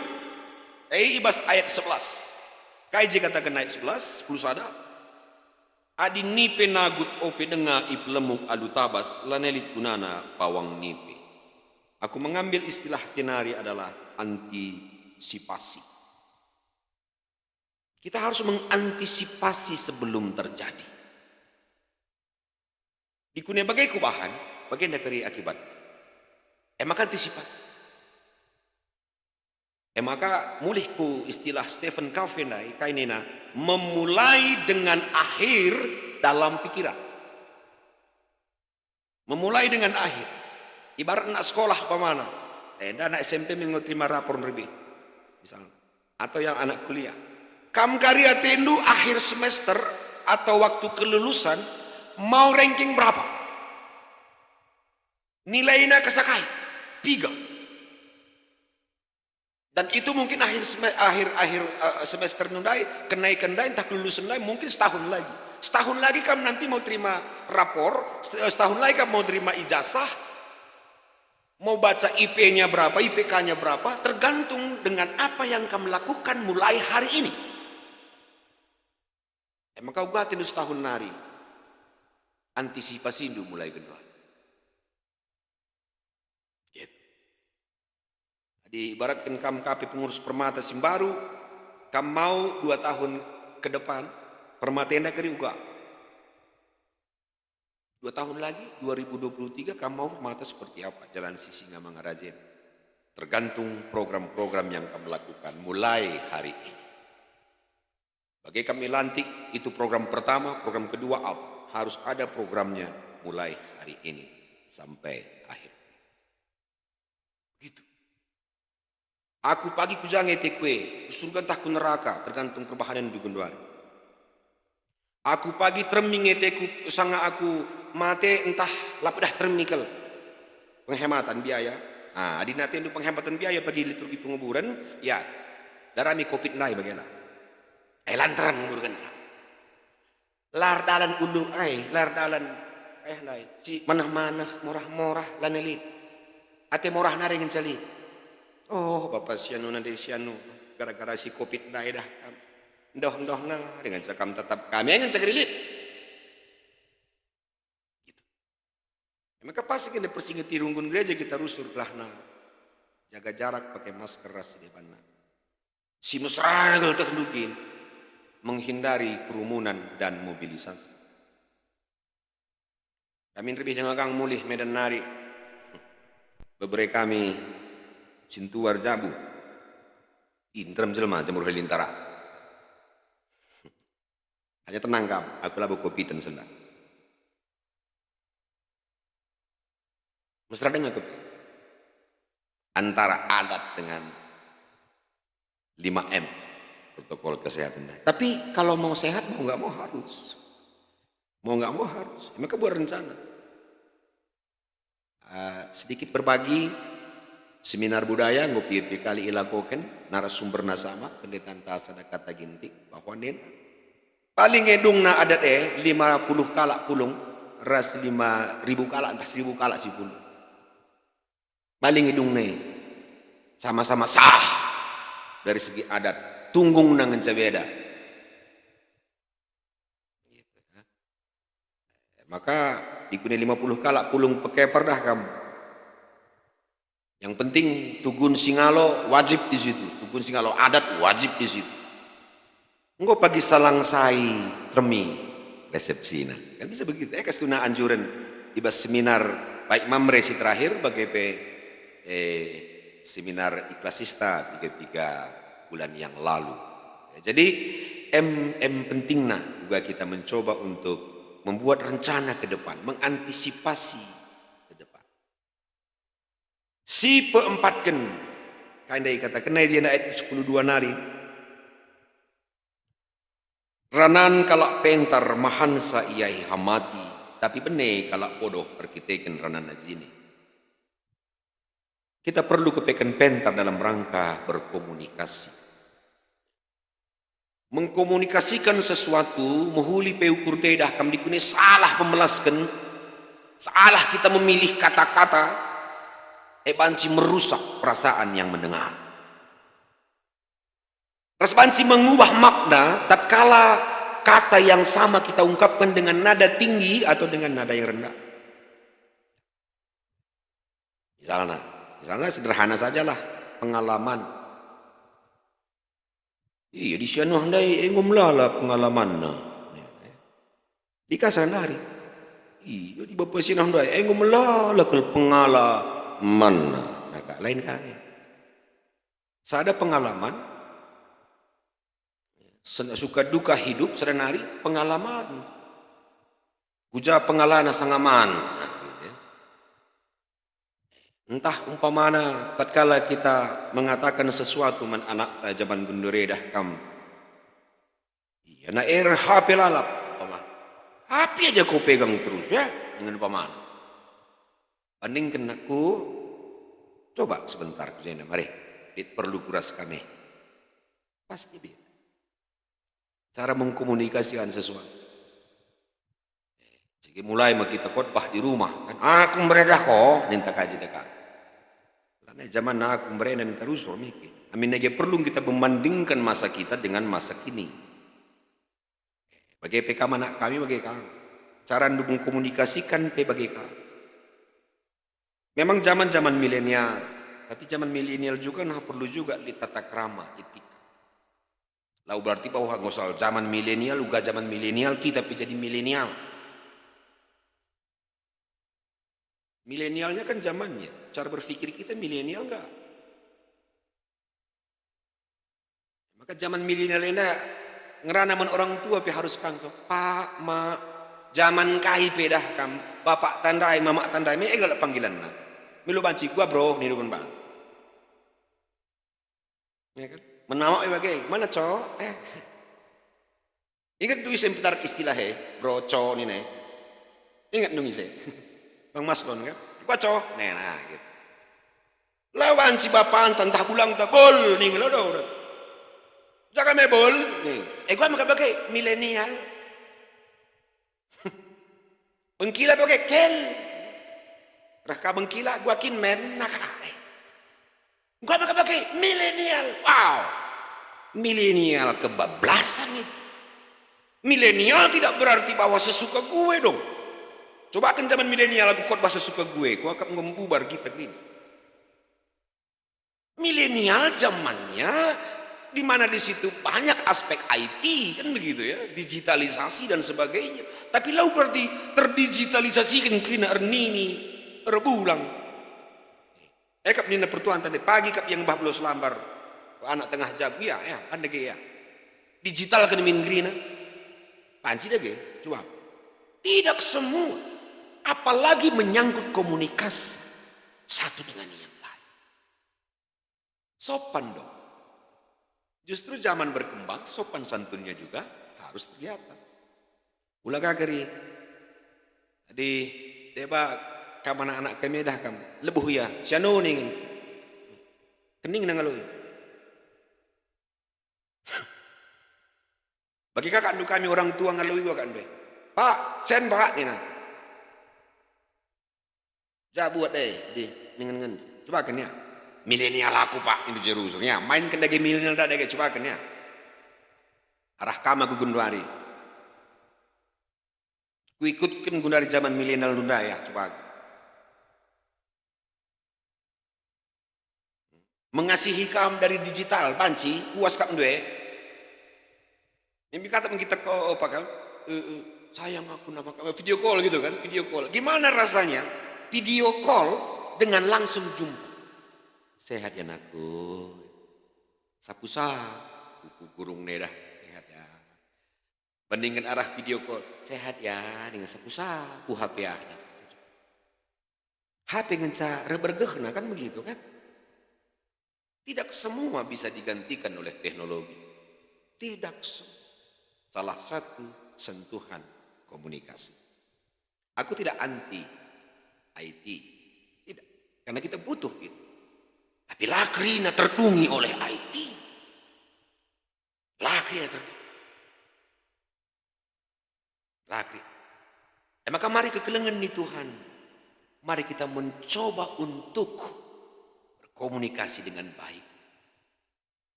Eh, i bas ayat sebelas. Kai je kataken ayat sebelas, sepuluh sada? Adi nipe nagut ope denga ipelemuk alu tabas, lanai lit gunana pawang nipe. Aku mengambil istilah jenari adalah antisipasi. Kita harus mengantisipasi sebelum terjadi. Dikune bage kubahan, bagenda keri akibat. E maka antisipasi. E maka mulih ku istilah Stephen Covey ndai, kai nina, memulai dengan akhir dalam pikiran. Memulai dengan akhir. Ibarat anak sekolah umpamana. Eh, enda anak S M P me enggo terima rapor nderbih. Misalnya. Atau yang anak kuliah. Kam kari atendu akhir semester atau waktu kelulusan mau ranking berapa? Nilaina kesakai. Piga. Dan itu mungkin akhir seme-, akhir, akhir, eh, semester ndai, kenaiken ndai, ntah kelulusen ndai, mungkin setahun lagi. Setahun lagi kam nanti mau terima rapor, set-, eh, setahun lagi kam mau terima ijazah, mau baca I P-nya berapa, I P K-nya berapa, tergantung dengan apa yang kam lakukan mulai hari ini. E maka uga atendu setahun nari, antisipasindu mulai genduari. Gitu. Jadi, ibaratken kam ka pe pengurus Permata si mbaru, kam mau dua tahun ke depan, Permata enda keri uga. Dua tahun lagi, dua ribu dua puluh tiga, kam mau Permata seperti apa jalan si Singamangaraja enda? Tergantung program-program yang kam lakukan mulai hari ini. Bage kami lantik, itu program pertama, program kedua apa? Harus ada programnya mulai hari ini sampai akhir. Begitu. Aku pagi ku ja nge ateku e, ku surga ntah ku neraka, tergantung perbahanenndu genduari. Aku pagi teremi nge ateku, sanga aku mate ntah la pedah teremi kal. Penghematan biaya. Ah, adi atendu penghematan biaya bagi liturgi penguburan, ya, darami covid ndai bagela. Eh, la nterem nguburkenca. La erdalan ulu ai, la erdalan, eh, ndai. Si manah-manah, morah-morah, lanai lit. Ate morah nari ngenca lit. Oh, bapa sianu nande sianu, gara-gara si covid ndai dah kam. Ndoh-ndoh nari ngenca kam tetap kami, eh, ngenca keri lit. Gitu. Maka pasti kena persingeti runggun gereja kita rusur gelahna jaga jarak, pakai masker ras si debanna. Si mesra nge gelah tehndu kin menghindari kerumunan dan mobilisasi. Kami nderbih denga kang mulih Medan nari. Bebere kami sintuar jabu. Ih, nterem jelma jemur helintara. Hanya tenang kam, aku labo covid-en senda. Mesra denga kep-, antara adat dengan lima M, protokol kesehatan. Tapi kalau mau sehat, mau nggak mau harus. Mau nggak mau harus. Maka buat rencana. Eh, sedikit berbagi, seminar budaya enggo piga-piga kali ilakoken, narasumberna sama, pendeta ntah sada kata Ginting, bahwa nen paling edungna adat e, lima puluh kalak pulung, ras lima ribu kalak, ntah seribu kalak si pulung. Paling edungna e, sama-sama sah dari segi adat, tunggungna ngenca beda. Maka dikune lima puluh kalak pulung pekeper dah kam. Yang penting tugun singalo wajib di situ, tugun singalo adat wajib di situ. Enggo pagi salang sai termi resepsina. Kan bisa begitu. Eh, kastuna anjuren i bas seminar baik Mamre si terakhir bage pe, eh, seminar Ikhlasista tiga-tiga bulan yang lalu. Ya, jadi em, em pentingna juga kita mencoba untuk membuat rencana ke depan, mengantisipasi ke depan. Si peempatken, kai ndai katakenna i jenda ayat sepuluh dua nari. Ranan kalak pentar mahansa ia ihamati, tapi bene kalak bodoh erkiteken rananna jine. Kita perlu kepeken pentar dalam rangka berkomunikasi. Mengkomunikasikan sesuatu, mehuli pe ukur tedah kam dikune salah pemelasken, salah kita memilih kata-kata, e banci merusak perasaan yang mendengar. Ras banci mengubah makna tatkala kata yang sama kita ungkapkan dengan nada tinggi atau dengan nada yang rendah. Misalna, misalna sederhana sajalah, pengalaman. Iya, di sianuh ndai enggo melala pengalamanna. Di kasar nari. Iya, di bapa sianuh ndai enggo melala kal pengalamanna. Nah, kak lain kali. Sada pengalaman, sen-, suka duka hidup sada nari pengalaman. Kuja pengalana sangaman. Nah, gitu ya. Entah umpamana tatkala kita mengatakan sesuatu man anakta jaman genduari dah kam. Iya, na er H P lalap, umpama. H P aja kau pegang terus ya, dengan umpamana. Bandingken nakku, coba sebentar ku jenda, mari. Lit perlu kuras kami. Pasti beda. Cara mengkomunikasikan sesuatu. Jadi mulai ma kita khotbah di rumah, kan? Aku mberedah ko, ninta kaji deka. Karena zaman aku mberena minta rusur miki. Amin nage perlu kita membandingkan masa kita dengan masa kini. Bage pe kam anak kami bage kam. Cara ndu mengkomunikasikan pe bage kam. Memang zaman-zaman milenial, tapi zaman milenial juga nah perlu juga lit tata krama, etika. Lau berarti bahwa enggo soal zaman milenial, uga zaman milenial kita pe jadi milenial. Milenialnya kan zamannya, cara berpikir kita milenial enggak? Maka zaman milenial enda ngerana man orang tua pe harus kangso, "Pak, Mak, zaman kai pe dah kam, bapak tandai, mamak tandai, me e galak panggilanna. Milo banci gua bro," nindu bang. Ya kan? Men mamak pe bage, "Mana, Cok?" Eh. Inget du ise mpetar istilah e, bro, co nina e? Inget dung ise? Bang Maslon kan? Baco, nena gitu. La banci bapanta ntah bulangta, "Bol," ning lo do. Jaga me bol, ning. Eh, gua maka bage milenial. Bengkila bage kel. Rah ka bengkila, gua kin men, nah kai. Engkau maka bage milenial. Wow. Milenial kebablasan itu. Milenial tidak berarti bahwa sesuka gue dong. Coba kan zaman milenial aku khotbah sesuka gue, ku akap enggo mbubar kita gini. Milenial zamannya di mana di situ banyak aspek I T kan begitu ya, digitalisasi dan sebagainya. Tapi lau berarti terdigitalisasikan kerina ernini, erbulang. Eh, kap nina pertuanta ndai, pagi kap yang bah belos lambar, anak tengah jabu, ya, ya, kan dage, ya. Digital kan min gerina. Panci dage, coba. Tidak semua, apalagi menyangkut komunikasi satu dengan yang lain. Sopan dong. Justru zaman berkembang, sopan santunnya juga harus terlihat. Ula ka keri. Adi deba kam anak-anak kami dah kam. Lebuh ia, sianu ning. Kening na ngaloi. Bagi kakak ndu kami orang tua ngaloi kakak ndu. "Pak, sen, Pak," nina. Ja buat deh, di, ningen-ningen. Coba kan ya. Milenial aku, Pak, indu Jerusalem. Ya, main kan dage milenial dah dage, coba kan ya. Arah kama ku genduari. Kuikutken genduari zaman milenial ndai ya, coba. Mengasihi kam dari digital, banci, puas kap ndue. Yang kata kita ko apa kan? Eh, eh, sayang aku nama kamu video call gitu kan, video call. Gimana rasanya? Video call dengan langsung jumpa. Sehat ya, nakku. Sapu sa, kuku gurung nedah, sehat ya. Bandingkan arah video call, sehat ya, dengan sapu sa, ku H P ah. H P ngenca rebergehna kan begitu kan? Tidak semua bisa digantikan oleh teknologi. Tidak semua. Salah satu sentuhan komunikasi. Aku tidak anti I T. Tidak. Karena kita butuh itu. Tapi la kerina terdungi oleh I T. La kerina terdungi. Takrit. E maka mari kekelengen ni Tuhan, mari kita mencoba untuk berkomunikasi dengan baik.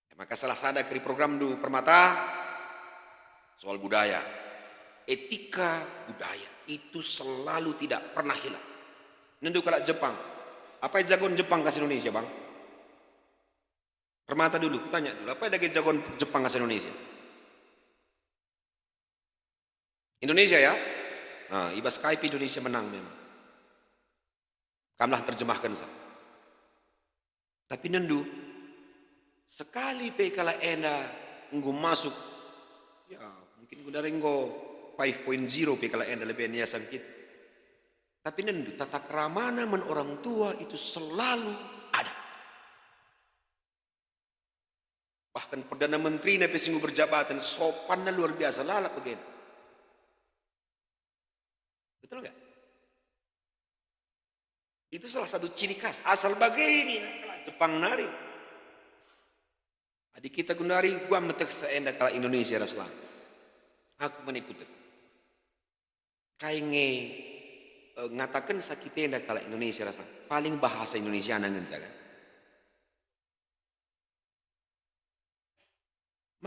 E maka salah sada keri programndu Permata, soal budaya. Etika budaya itu selalu tidak pernah hilang. Nendu kalak Jepang. Apai jagon Jepang kas Indonesia, Bang? Permata dulu, kutanya dulu, apai dage jagon Jepang kas Indonesia? Indonesia, ya? Nah, i bas kai pe Indonesia menang memang. Kamlah terjemahkenca. Tapi nendu, sekali pe kalak enda enggo masuk, ya, mungkin genduari enggo five point zero pe kalak enda lebe niasa kita. Tapi nendu, tata keramana man orang tua itu selalu ada. Bahkan Perdana Menterina pe si enggo berjabatan, sopanna luar biasa, lalap bage. Betul nggak? Itu salah satu ciri khas. Asal bage nina kalak Jepang nari. Adi kita genduari, gua meteh seenda kalak Indonesia ras la. Aku mene kutek. Kai nge, eh, ngatakenca kita enda kalak Indonesia ras la. Paling bahasa Indonesiana ngenca kan.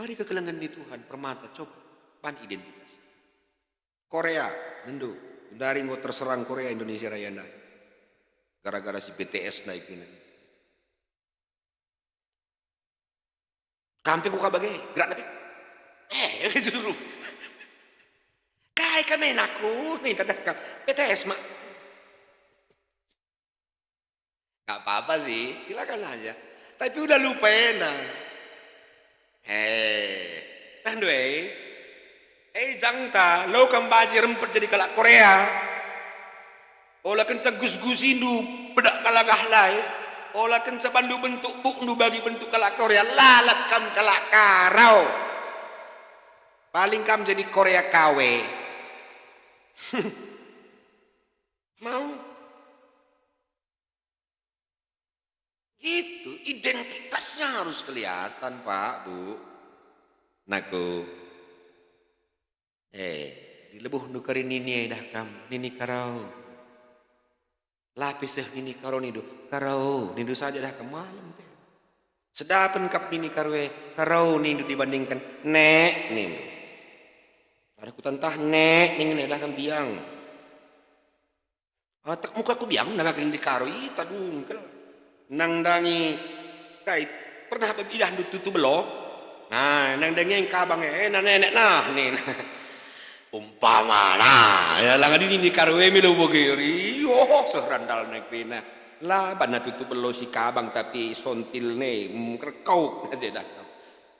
Mari kekelengen ni Tuhan, Permata, coba ban identitas. Korea, nendu, genduari enggo terserang Korea Indonesia Raya ndai. Gara-gara si B T S ndai kena. Kam pe kuga bage, gerak lebe. Eh, juru. Kai kami naku, nih tadahka. B T S mak. Nggak apa-apa sih, silakan aja. Tapi udah lupa enda. Eh, nah, ndue. Eh, jangta, lo kam banci rempet jadi kalak Korea. Ola kenca gus-gusindu bedak kalak ahlai. Ola kenca bandu bentuk bukndu bagi bentuk kalak Korea. Lalap kam kalak Karau. Paling kam jadi Korea kawe. Mau? Gitu, identitasnya harus kelihatan, Pak, Bu. Naku. Eh, dilebuhndu kari nini dah kam, nini Karau. Lape seh nini Karau nindu, Karau, nindu saja dah kam malem pe. Sedapen kap nini Karau e, Karau nindu dibandingken, Nek, nindu. Ada kutantah, Nek, ningin dah kam biang. Atak muka ku biang, nangkaken di Karo, ita dungkel. Nandangi, kai, pernah idahndu tutu belo? Nah, nandangi engkabang, eh, na nenek nah, nin. Umpama, nah, ya, lang adi nini Karo e melo bogeri, oh, seh randal negeri, nah. La, banna tutu belo si kabang, tapi sontil ne, mm, kerkau, aja dah.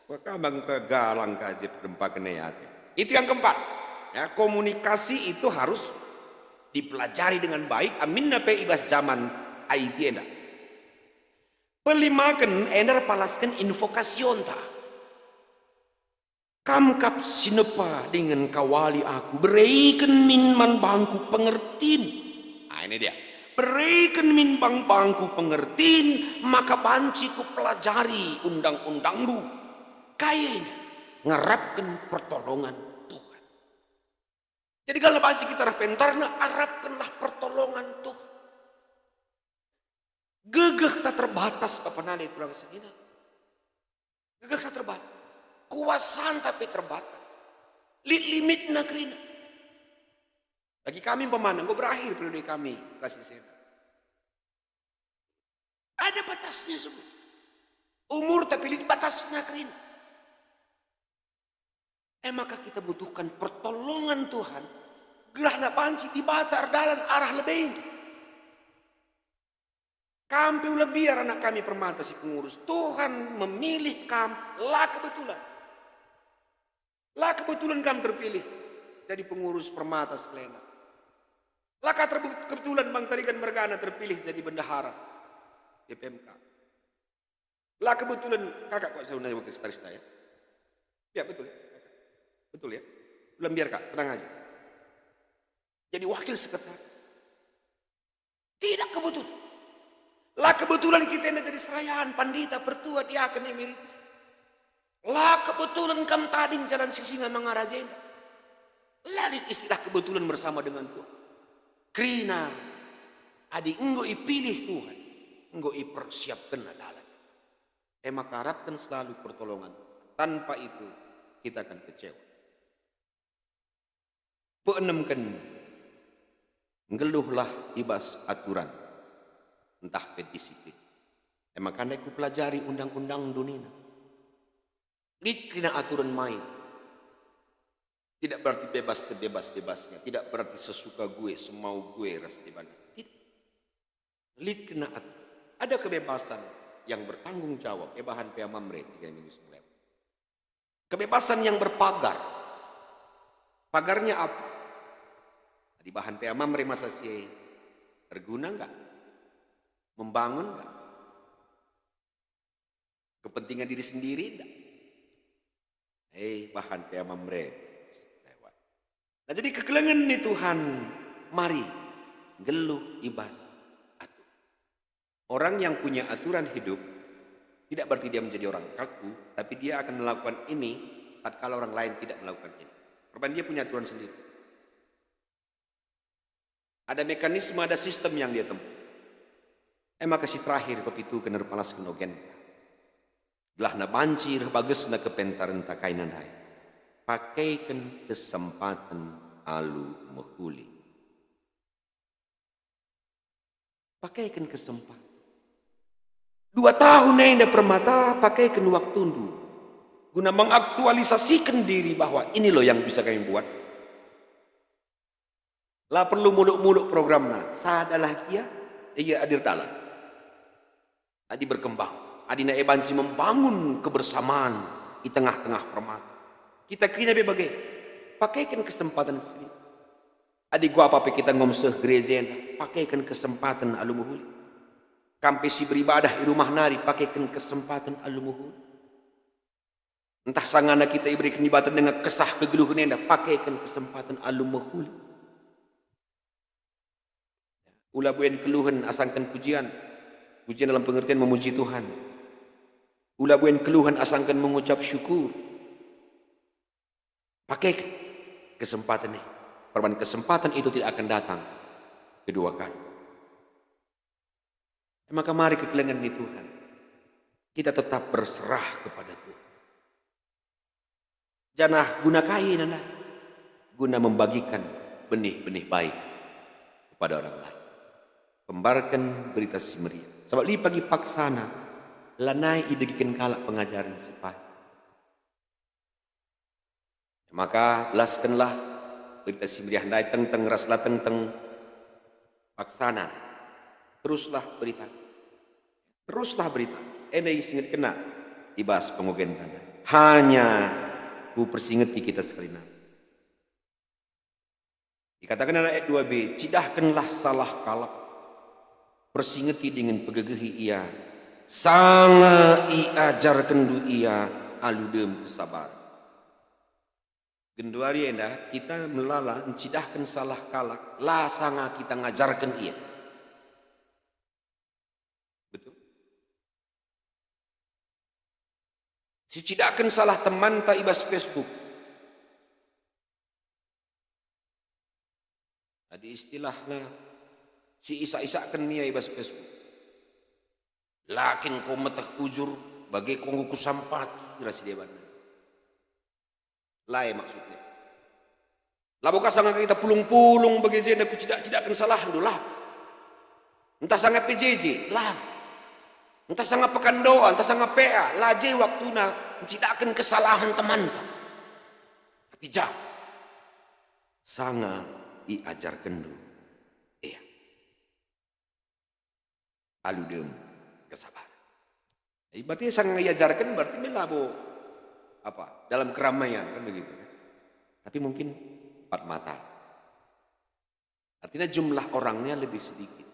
Wah, ka bang kegalang ka je pedempa kene ate. Itu yang keempat. Ya, komunikasi itu harus dipelajari dengan baik, aminna pe i bas jaman I T enda. Pelimaken enda erpalasken invokasionta. Kam kap si nepa dingen kawali aku, bereken min man bangku pengertin. Nah, ini dia. Bereken min bang bangku pengertin, maka banci kupelajari undang-undangndu. Kai ngarapken pertolongan Tuhan. Jadi kalau banci kita arah pentarna, arapkenlah pertolongan Tuhan. Gegeh tak terbatas, Bapa nande turang senina. Gegeh tak terbatas. Kuasanta pe terbatas. Lit limitna kerina. Bagi kami umpamana, enggo berakhir periode kami, kasih saya. Ada batasnya semua. Umur tapi lit batasna kerina. E maka kita butuhkan pertolongan Tuhan, gelah banci Dibata erdalan arah lebe. Kam pe ula mbiar anak kami Permata si pengurus. Tuhan memilih kam, la kebetulan. La kebetulan kam terpilih jadi pengurus Permata sekalenda. La ka terbu-, kebetulan Bang Tarigan mergana terpilih jadi bendahara G P M K. La kebetulan kakak kok saya undang wakil sekretaris saya. Ya, betul ya. Betul ya. Ula mbiar, Kak, tenang aja. Jadi wakil sekretaris. Tidak kebetulan. La kebetulan kita ini jadi serayan, pandita, pertua, diaken, emirit. La kebetulan kam tading jalan si singa mangarajen. La lit istilah kebetulan bersama dengan Tuhan. Kerina, adi enggo ipilih Tuhan, enggo ipersiapkenNa dalan. E maka harapken selalu pertolongan Tuhan. Tanpa itu, kita akan kecewa. Peenemken, nggeluhlah i bas aturan, ntah pe disiplin. E maka ndai kupelajari undang-undang dunina. Lit kerina aturan main. Tidak berarti bebas sebebas-bebasnya, tidak berarti sesuka gue, semau gue ras debana. Tidak. Lit kerina at-, ada kebebasan yang bertanggung jawab, e bahan pea Mamre tiga minggu si lewat. Kebebasan yang berpagar. Pagarnya apa? Adi bahan pea Mamre masa si e, erguna enggak? Membangun enggak? Kepentingan diri sendiri enggak? Eh, bahan pea Mamre lewat. Nah, jadi kekelengen ni Tuhan, mari nggeluh i bas aturan. Orang yang punya aturan hidup tidak berarti dia menjadi orang kaku, tapi dia akan melakukan ini tatkala orang lain tidak melakukan ini. Perban dia punya aturan sendiri. Ada mekanisme, ada sistem yang dia tempuh. E maka si terakhir, pepituken erpalasken ogen. Gelahna banci reh bagesna kepentarenta kai nandai. Pakaiken kesempaten alu mehuli. Pakaiken kesempaten. Dua tahun enda permata pakaiken waktundu guna mengaktualisasiken diri bahwa ini loh yang bisa kami buat. La perlu muluk-muluk programna, sadalah gia, ia adir dalan. Adi berkembang, adina e banci membangun kebersamaan i tengah-tengah permata. Kita kerina pe bage, pakaiken kesempaten si lit. Adi kuapa pe kita enggo meseh gereja enda, pakaiken kesempaten alu mehuli. Kam pe si beribadah i rumah nari, pakaiken kesempaten alu mehuli. Ntah sangana kita ibereken Dibata denga kesah kegeluhen enda, pakaiken kesempaten alu mehuli. Ula buen keluhen asangken pujian, pujian dalam pengertian memuji Tuhan. Ula buen keluhen asangken mengucap syukur. Pakaiken kesempaten ini. Perban kesempaten itu tidak akan datang kedua kali. Maka mari kekelengen ni Tuhan, kita tetap berserah kepada Tuhan. Janah guna kai nana? Guna membagikan benih-benih baik kepada orang lain. Pembarken berita si meriah. Sabap lit pagi paksana, lanai ibegiken kalak pengajaren si paik. Maka belaskenlah berita si meriah ndai tengteng ras la tengteng paksana. Teruslah berita. Teruslah berita. Enda isingetkenna i bas pengogenta ndai. Hanya kupersingeti kita sekalina. Ikataken ayat dua b, "Cidahkenlah salah kalak, persingeti dingen pegegehi ia, sanga iajarkenndu ia alu dem kesabar." Genduari enda kita melala ncidahken salah kalak, la sanga kita ngajarken ia. Betul? Sicidahken salah temanta i bas Facebook. Adi istilahna, siisak-isakken ia i bas Facebook. La kin ko meteh kujur, bage ko enggo kusampati ras si deban. La e maksudna. Labo ka sanga kita pulung-pulung bage jenda kucidak-cidakken salahndu, la. Ntah sanga P J J, la. Ntah sanga pekan doa, ntah sanga P A, la je waktuna ncidakken kesalahen temanta. Tapi ja, sanga iajarkenndu ia. Alu dem kesabar. Jadi berarti sanga iajarken berarti me labo apa, dalam keramaian, kan begitu, kan? Tapi mungkin empat mata. Artinya jumlah orangnya lebih sedikit.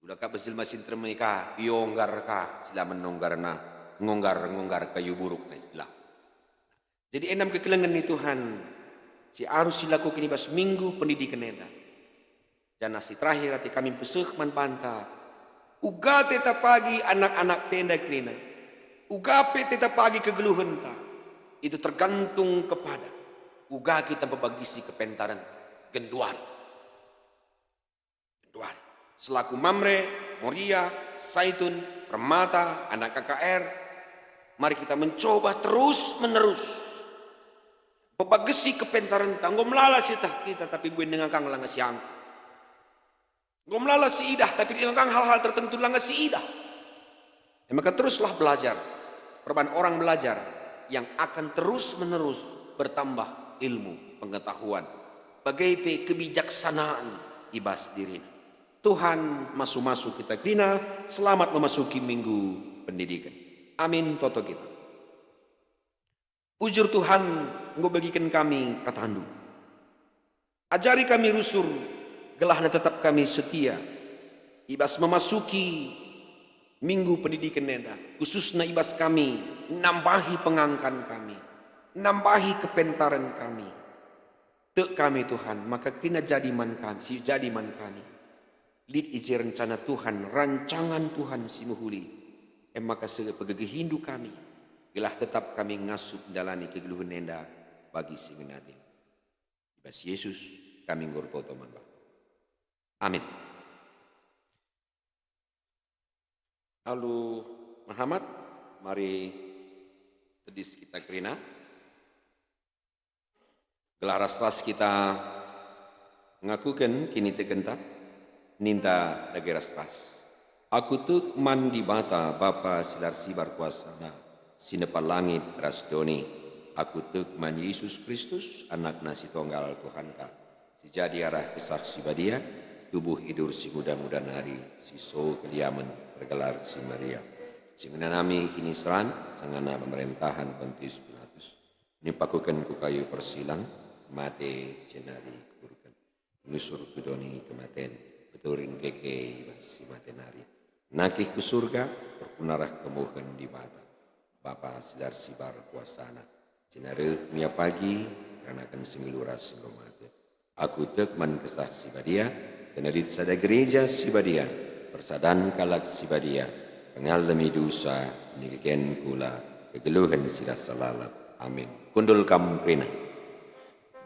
Udah ka besil masin termei ka, ionggar ka, silamen nonggarna, ngonggar-ngonggar kayu buruk, nah, istilah. Jadi, enam kekelengen ni Tuhan si arus silakoken i bas minggu pendidiken enda. Janah si terakhir ate kami peseh man banta, uga teta pagi anak-anak tenda kerina, uga pe teta pagi kegeluhenta, itu tergantung kepada Uga kita mpebagisi kepentaren genduari. Genduari. Selaku Mamre, Moria, Saitun, Permata, anak K K R, mari kita mencoba terus-menerus mpebagisi kepentarenta. Enggo melala sieteh kita, tapi buen denga kang langa siangkuh. Enggo melala siidah, tapi denga kang hal-hal tertentu langa siidah. E maka teruslah belajar, perban orang belajar yang akan terus-menerus bertambah ilmu, pengetahuan, bage pe kebijaksanaan i bas dirina. Tuhan masu-masu kita kerina, selamat memasuki Minggu Pendidiken. Amin, toto kita. Bujur Tuhan, enggo bagiken kami kataNdu. Ajari kami rusur, gelahna tetap kami setia i bas memasuki Minggu Pendidiken enda, khususna i bas kami nambahi pengangkan kami, nambahi kepentaren kami. Tek kami, Tuhan, maka kerina jadi man kami, si jadi man kami. Lit i je rencana Tuhan, rancangan Tuhan si mehuli. E maka seh pegegehiNdu kami, gelah tetap kami ngasup ndalani kegeluhen enda bagi si ngena ate. I bas Yesus kami enggo ertoto man Bapa. Amin. Alu mehamat, mari tedis kita kerina. Gelah ras-ras kita ngakuken kinitekenta, ninta dage ras-ras. Aku tek man Dibata, Bapa si la ersibar kuasaNa, si nepa langit ras doni. Aku tek man Yesus Kristus, AnakNa si Tonggal Tuhanta, si jadi arah Kesah Si Badia, tubuh idur si nguda-nguda nari, si so keliamen, ergelar si Maria, si ngenanami kiniseran sangana pemerentahen Pontius Pilatus. Nipakuken ku kayu persilang, mate, jenari kuburken. Nusur ku doni kematen, beturin keke i bas si mate nari. Nangkih ku Surga, perpulung arah kemuhen Dibata, Bapa si la ersibar kuasaNa. Jenari reh mia pagi, ngeranaken si nggeluh ras si enggo mate. Aku tek man Kesah Si Badia, janah lit sada Gereja Si Badia, persadan kalak si badia, pengalemi dusa, kinigeken kula, kegeluhen si rasa lalap. Amin. Kundul kam kerina.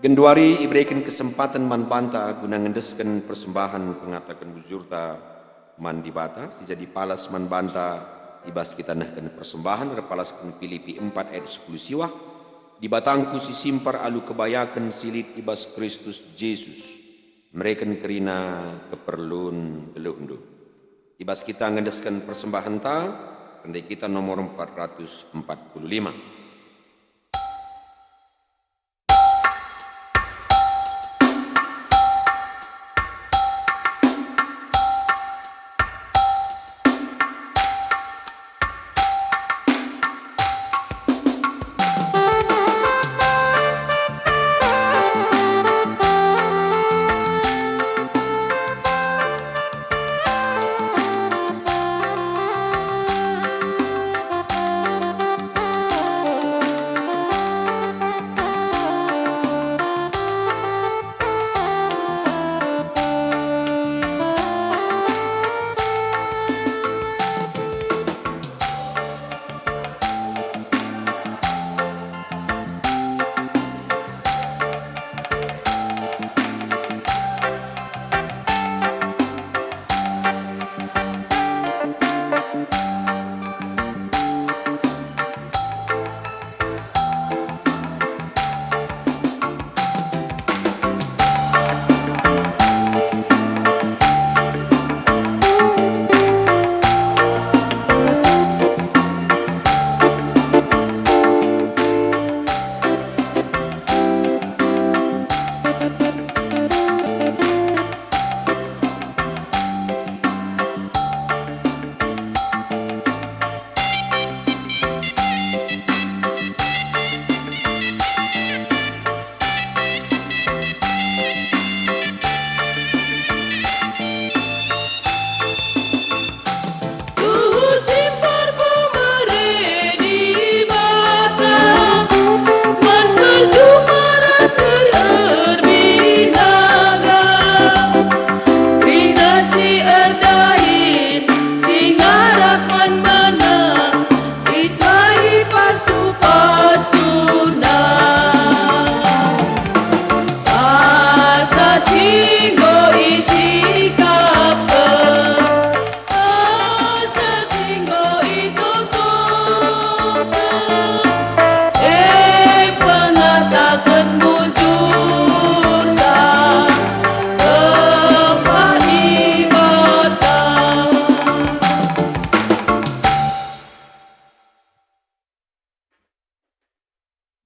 Genduari ibereken kesempaten man banta guna ngendesken persembahen pengataken bujurta man Dibata, si jadi palas man banta i bas kita nehken persembahen erpalasken Pilipi empat ayat sepuluh siwah, Dibatangku si simpar alu kebayaken si lit i bas Kristus Jesus, mereken kerina keperlun geluhndu. I bas kita ngendesken persembahenta, rende kita nomor empat ratus empat puluh lima.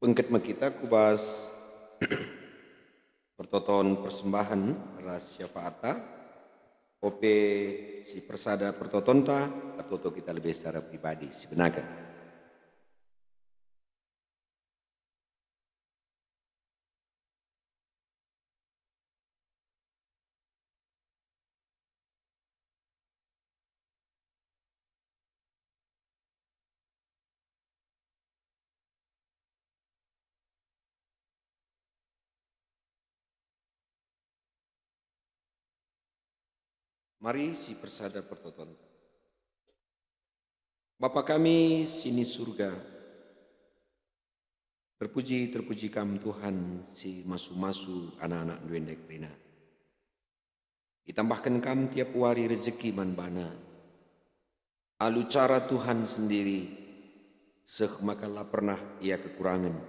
Bengket me kita ku bas pertoton persembahen ras syafaatta, ope si persada pertotonta, ertoto kita lebe secara pribadi, sibenaken. Mari si persada pertoton. Bapa kami si ni Surga, terpuji, terpuji Kam Tuhan si masu-masu anak-anakNdu enda kerina. Itambahken Kam tiap wari rejeki man bana. Alu cara Tuhan sendiri, seh maka la pernah ia kekurangen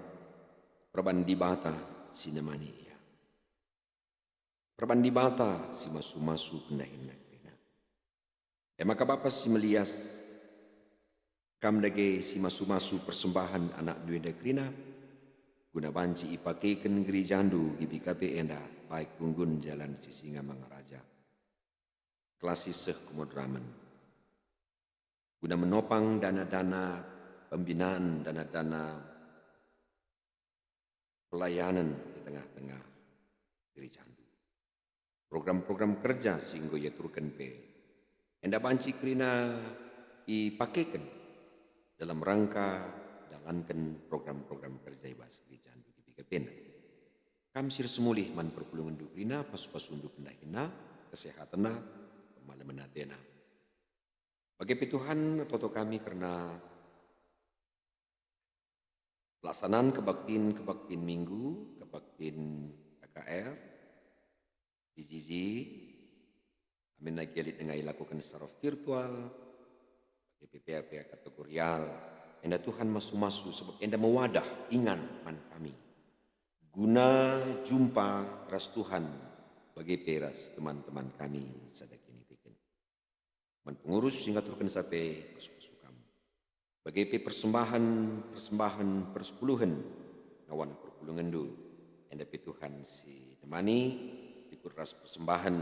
perban Dibata si nemani ia. Perban Dibata si masu-masu pendahinna kerina. E maka Bapa si melias, Kam dage si masu-masu persembahen anakNdu enda kerina, guna banci ipakeken gerejaNdu G B K P enda baik runggun jalan si singa mangaraja, kelasi seh ku moderamen, guna menopang dana-dana pembinaan, dana-dana pelayanan i tengah-tengah gerejaNdu. Program-program kerja si enggo iaturken pe enda banci kerina ipakeken dalam rangka dalanken program-program kerja i bas gerejaNdu G B K P enda. Kam si ersemulih man perpulungenNdu kerina, pasu-pasuNdu pendahinna, kesehatenna, kemalemen atena. Bage pe Tuhan, ertoto kami kerna pelaksanaan kebaktin-kebaktin Minggu, kebaktin K K R, P J J, amin lagi lit denga ilakuken secara virtual, bage pe pea-pea kategorial. Enda Tuhan masu-masu, sebab enda me wadah ingan man kami, guna jumpa ras Tuhan, bage pe ras teman-teman kami sada kiniteken. Man pengurus si ngaturkenca pe pasu-pasu Kam. Bage pe persembahen-persembahen persepuluhen ngawan perpulungenNdu, enda pe Tuhan si nemani, ikut ras persembahen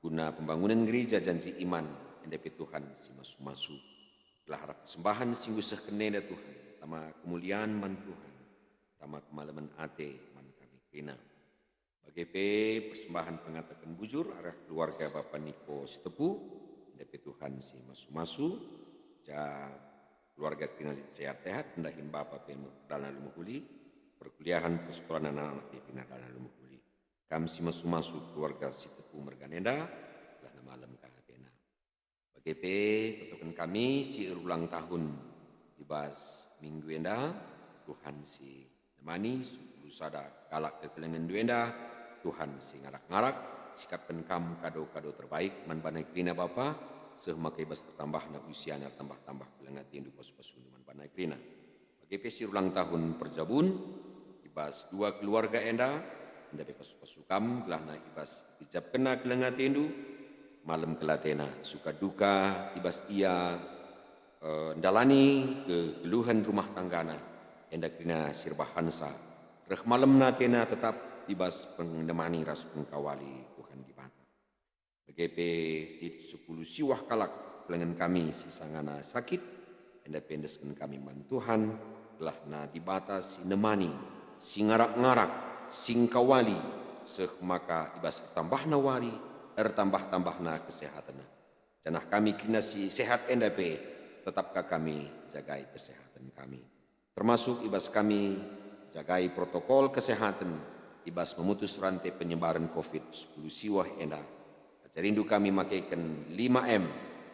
guna pembangunen gereja Janji Iman, enda pe Tuhan si masu-masu. Gelah arah persembahen si enggo isehken enda Tuhan, tama kemulian man Tuhan, tama kemalemen ate man kami kerina. Bage pe persembahen pengataken bujur arah keluarga Bapa Niko Sitepu, enda pe Tuhan si masu-masu, ja keluarga kerina lit sehat-sehat, pendahin Bapa pe me-, dalan alu mehuli, perkuliahen persekolahen anak-anak pe kerina dalan alu mehuli. Kam si masu-masu keluarga Sitepu merga enda, gelah malem ka atena. Bage pe, totoken kami si erulang tahun i bas minggu enda, Tuhan si nemani, sepuluh sada kalak kekelengenNdu enda, Tuhan si ngarak-ngarak, sikapken Kam kado-kado terbaik man bana kerina Bapa, seh maka i bas ertambahna usiana ertambah-tambah keleng ateNdu pasu-pasuNdu man bana kerina. Bage pe si erulang tahun perjabun, i bas dua keluarga enda, enda pe pasu-pasu Kam, gelahna i bas igejapkenna keleng ateNdu, malem kal atena, suka duka i bas ia, eh, ndalani kegeluhen rumah tanggana, enda kerina si erbahanca, reh malemna atena tetap i bas pengnemani ras pengkawali Tuhan Dibata. Bage pe lit sepuluh siwah kalak kelengen kami si sangana sakit, enda pe endesken kami man Tuhan, gelahna Dibata si nemani, si ngarak-ngarak, si ngkawali, seh maka i bas ertambahna wari, ertambah-tambahna kesehatenna. Janah kami kerina si sehat enda pe, tetap ka kami jagai kesehaten kami. Termasuk i bas kami jagai protokol kesehaten i bas memutus rante penyebaren covid sepuluh siwah enda. Ajarindu kami makeken lima M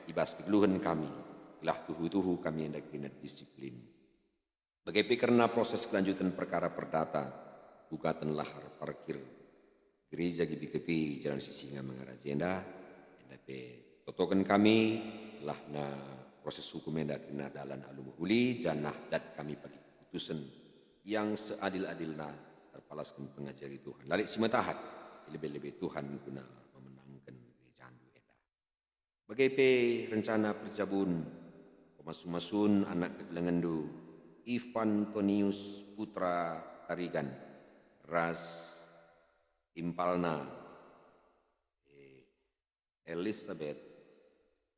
i bas kegeluhen kami, gelah tuhu-tuhu kami enda kerina disiplin. Bage pe kerna proses kelanjuten perkara perdata, gugatan lahar parkir Gereja G B K P Jalan Sisingamangaraja enda, enda pe totoken kami gelahna proses hukum enda kerina dalan alu mehuli, janah dat kami pagi keputusen yang seadil-adilna erpalasken pengajari Tuhan. La lit si metahat, lebe-lebe Tuhan guna memenangken gerejaNdu enda. Bage pe rencana perjabun, pemasu-masun anak kekelengenNdu, Evantonius putra Tarigan, ras impalna, eh, Elisabet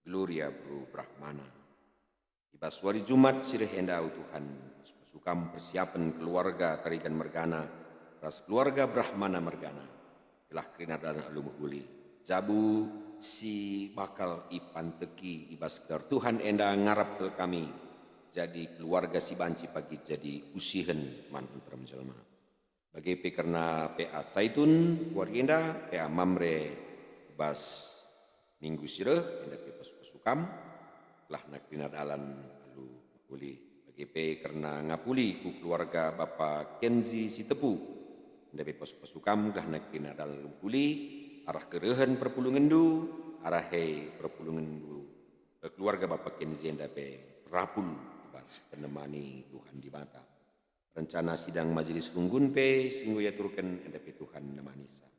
Gloria beru Brahmana. I bas wari Jumat si reh enda, o Tuhan, pasu-pasu Kam persiapen keluarga Tarigan mergana ras keluarga Brahmana mergana, gelah kerina dalan alu mehuli. Jabu si bakal ipanteki i bas gelar Tuhan enda ngarap kal kami jadi keluarga si banci pagi jadi usihen man nterem jelma. Bage pe kerna P A Saitun, wari enda P A Mamre i bas minggu si reh, enda pe pasu-pasu Kam, gelahna kerina dalan alu mehuli. Bage pe kerna ngapuli ku keluarga Bapa Kenzi Sitepu, enda pe pasu-pasu Kam, gelahna kerina dalan alu mehuli, arah kerehen perpulungenndu, arah e perpulungenndu, eh, keluarga Bapa Kenzi enda pe rapul i bas penemani Tuhan Dibata. Rencana sidang majelis runggun pe si enggo iaturken, enda pe Tuhan nemanisa.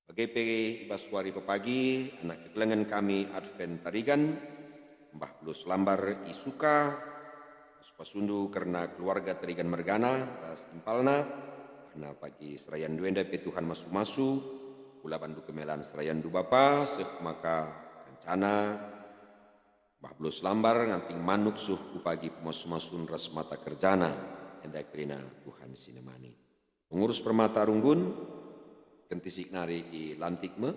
Bage pe i bas wari pepagi, anak kekelengen kami Advent Tarigan, Mbah Bulus Lambar i Suka, pasu-pasundu kerna keluarga Tarigan mergana ras impalna, kerna pagi serayandu enda pe Tuhan masu-masu, kula bandu kemelan serayandu Bapa, seh maka rencana Mbah Bulus Lambar nganting manuk suh ku pagi pemasu-masun ras mata kerjana, enda kerina Tuhan si nemani. Pengurus Permata Runggun, kentisik nari i lantik me,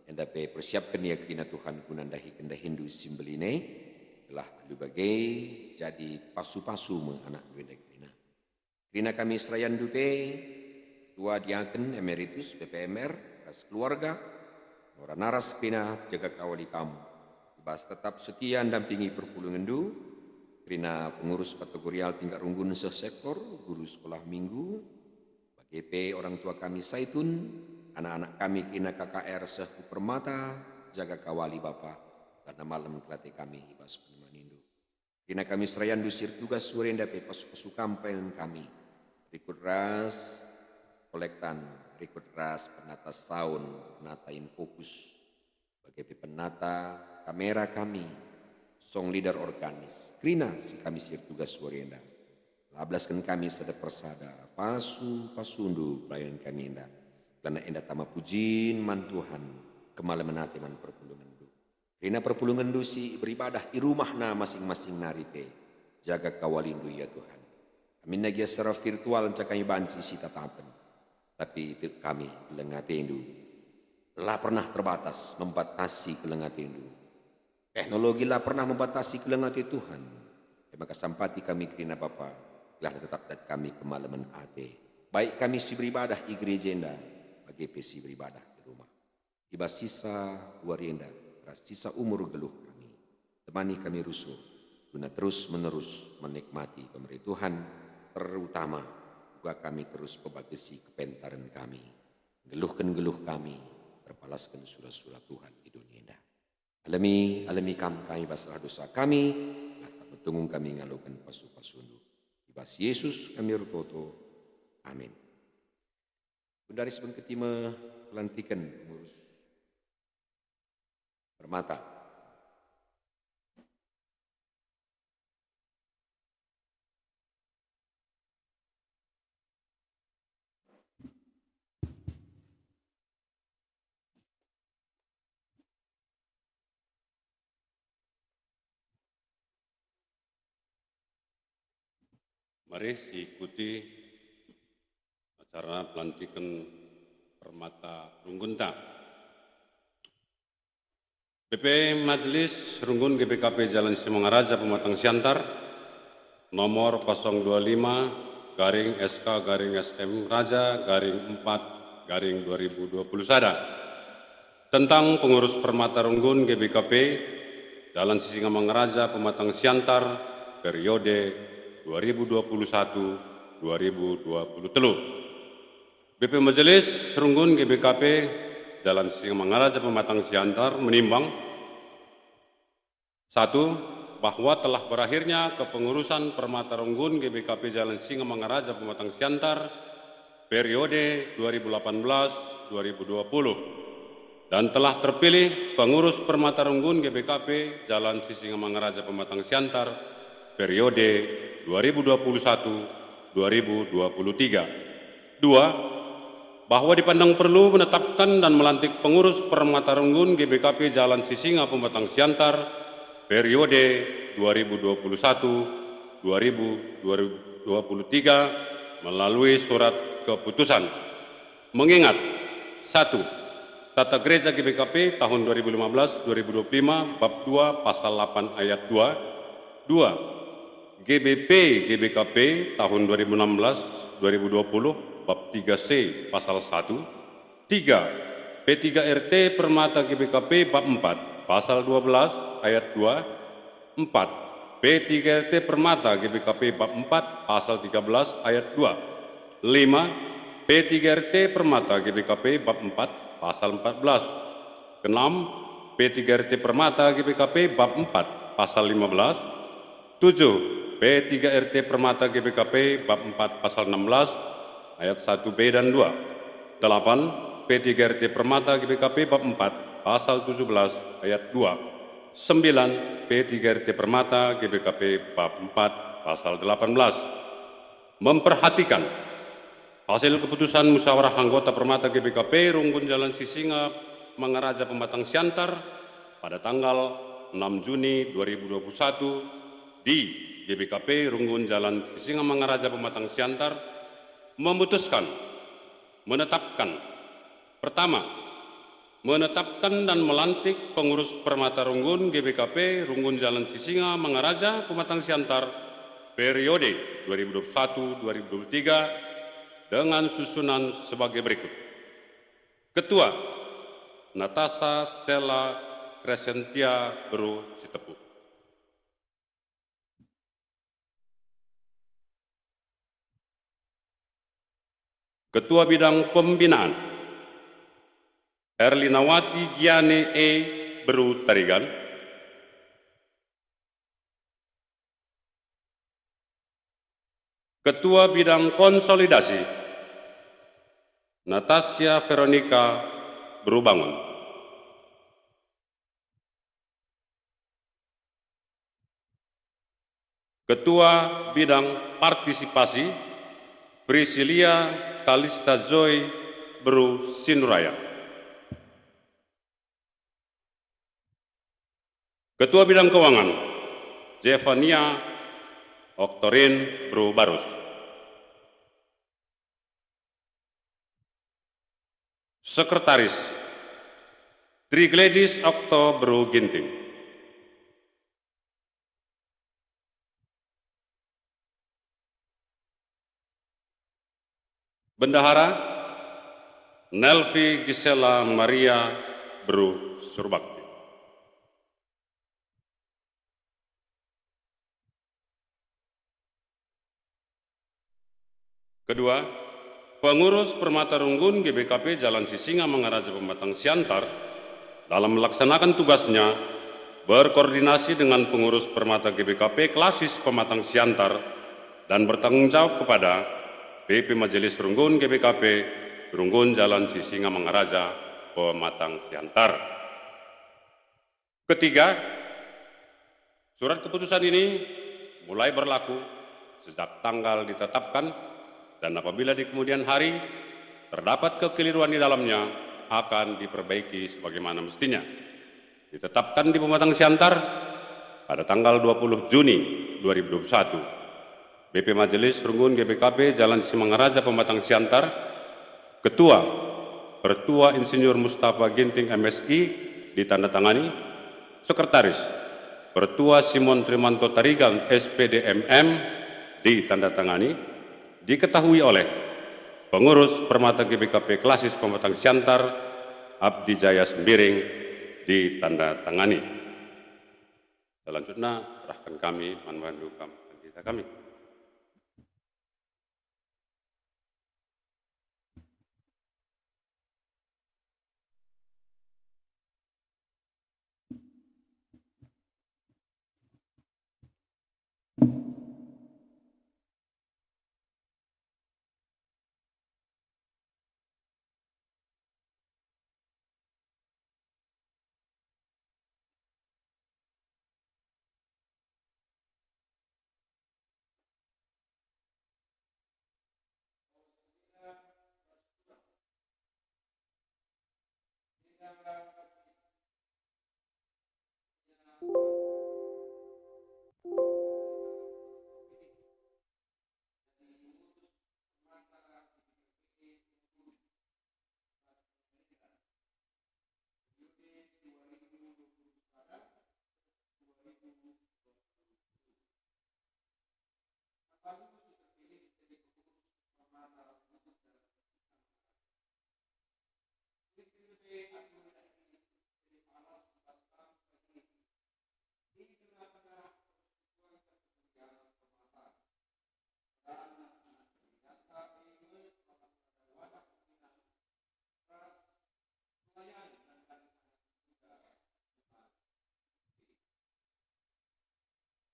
enda pe persiapken ia kerina Tuhan guna ndahiken dahinndu si mbelin e, gelah alu bage jadi pasu-pasu me anakndu enda kerina. Kerina kami serayandu pe, tua diaken emeritus P P M R ras keluarga, ngora naras kerina jaga kawali kam, i bas tetap setia ndampingi perpulungenndu, kerina pengurus kategorial tingkat runggun seh sektor, guru sekolah minggu, bage pe orang tua kami Saitun, anak-anak kami kerina K K R seh ku Permata, jaga kawali Bapa, kerna malem kel ate kami i bas penemanindu. Kerina kami serayandu si ertugas wari enda pe pasu-pasu kam pelayanen kami. Rikut ras kolektan, rikut ras penata sound, penata infokus, bage pe penata kamera kami, song leader organis, kerina si kami si ertugas wari enda. Lablasken kami sada persada, pasu-pasundu pelayanen kami enda, kerna enda tama pujin man Tuhan, kemalemen ate man perpulungenndu. Kerina perpulungenndu si beribadah i rumahna masing-masing nari pe, jaga kawalindu ia Tuhan. Aminna gia secara virtual nca kami banci sitatapen, tapi tek kami keleng atendu la pernah terbatas membatasi keleng atendu. Teknologi la pernah membatasi keleng ate Tuhan. E maka sampati kami kerina Bapa, gelah tetap dat kami kemalemen ate. Baik kami si beribadah i gereja enda, bage pe si beribadah i rumah. I bas sisa wari enda ras sisa umur geluh kami, temani kami rusur, guna terus-menerus menikmati pemere Tuhan, terutama uga kami terus pebagesi kepentaren kami, nggeluhken geluh kami, erpalasken sura-sura Tuhan i doni enda. Alemi, alemi kam kami bas salah dosa kami, gelah tanggung kami ngaloken pasu-pasundu. I bas Jesus kami ertoto. Amin. Genduari si bengket i me pelantiken pengurus Permata. Mari siikuti acara pelantiken Permata Runggunta. B P Majelis Runggun G B K P Jalan Sisingamangaraja Pematang Siantar, nomor kosong dua lima garing S K garing S M Raja garing empat garing dua ribu dua puluh sada. Tentang pengurus Permata Runggun G B K P Jalan Sisingamangaraja Pematang Siantar periode dua ribu dua puluh satu dua ribu dua puluh telu. B P Majelis Runggun G B K P Jalan Sisingamangaraja Pematang Siantar menimbang, satu, bahwa telah berakhirnya kepengurusan Permata Runggun G B K P Jalan Sisingamangaraja Pematang Siantar periode dua ribu delapan belas dua ribu dua puluh, dan telah terpilih pengurus Permata Runggun G B K P Jalan Sisingamangaraja Pematang Siantar periode dua ribu dua puluh satu dua ribu dua puluh tiga. Dua, bahwa dipandang perlu menetapkan dan melantik pengurus Permata Runggun G B K P Jalan Sisinga Pematang Siantar periode dua ribu dua puluh satu dua ribu dua puluh tiga melalui surat keputusan. Mengingat, satu, Tata Gereja G B K P tahun dua ribu lima belas dua ribu dua puluh lima bab dua pasal delapan ayat dua. Dua, G B P G B K P tahun dua ribu enam belas dua ribu dua puluh bab tiga C pasal satu. Tiga, P tiga R T Permata G B K P bab empat pasal dua belas ayat dua. Empat, P tiga R T Permata G B K P bab empat pasal tiga belas ayat dua. Lima, P tiga R T Permata G B K P bab empat pasal empat belas. Keenam, P tiga R T Permata G B K P bab empat pasal lima belas. Tujuh, P tiga R T Permata G B K P bab empat pasal enam belas ayat satu B dan dua. Delapan, P tiga R T Permata G B K P bab empat pasal tujuh belas ayat dua. Sembilan, P tiga R T Permata G B K P bab empat pasal delapan belas. Memperhatikan hasil keputusan musyawarah anggota Permata G B K P Runggun Jalan Sisinga Mangaraja Pematang Siantar pada tanggal enam Juni dua ribu dua puluh satu di G B K P Runggun Jalan Sisinga Mangaraja Pematang Siantar memutuskan, menetapkan, pertama, menetapkan dan melantik pengurus Permata Runggun G B K P Runggun Jalan Sisinga Mangaraja Pematang Siantar periode dua ribu dua puluh satu dua ribu dua puluh tiga dengan susunan sebagai berikut. Ketua, Natasa Stella Crescentia Beru Sitepu. Ketua Bidang Pembinaan, Erlinawati Giane E Beru Tarigan. Ketua Bidang Konsolidasi, Natasha Veronica Beru Bangun. Ketua Bidang Partisipasi, Priscilia Kalista Joy Beru Sinuraya. Ketua Bidang Keuangan, Zefania Oktorin Beru Barus. Sekretaris, Trigledis Okto Beru Ginting. Bendahara, Nelvi Gisela Maria Beru Surbakti. Kedua, pengurus Permata Runggun G B K P Jalan Sisinga Mangaraja Pematang Siantar dalam melaksanakan tugasnya berkoordinasi dengan pengurus Permata G B K P Klasis Pematang Siantar dan bertanggung jawab kepada P P Majelis Runggun G B K P Runggun Jalan Sisinga Mangaraja Pematang Siantar. Ketiga, surat keputusan ini mulai berlaku sejak tanggal ditetapkan, dan apabila di kemudian hari terdapat kekeliruan di dalamnya, akan diperbaiki sebagaimana mestinya. Ditetapkan di Pematang Siantar pada tanggal dua puluh Juni dua ribu dua puluh satu. B P Majelis Runggun G B K P Jalan Sisinga Mangaraja Pematang Siantar, Ketua, Pertua Insinyur Mustafa Ginting M Si, ditandatangani, Sekretaris, Pertua Simon Trimanto Tarigan S P D M M, ditandatangani, diketahui oleh pengurus Permata G B K P Klasis Pematang Siantar, Abdi Jaya Sembiring, ditandatangani. Selanjutnya, serahkan kami, man bandu kam, gereja kami. Lalu si terpilih jadi pengurus permata untuk dalam kesusahan. Dipilih aku jadi alas bas bangsa ini. Di tengah-tengah persekutuan dan kesenjangan permata. Pada anak-anak, ternyata e me pada wadah pimpinan ras pelayan dan anak-anak muda.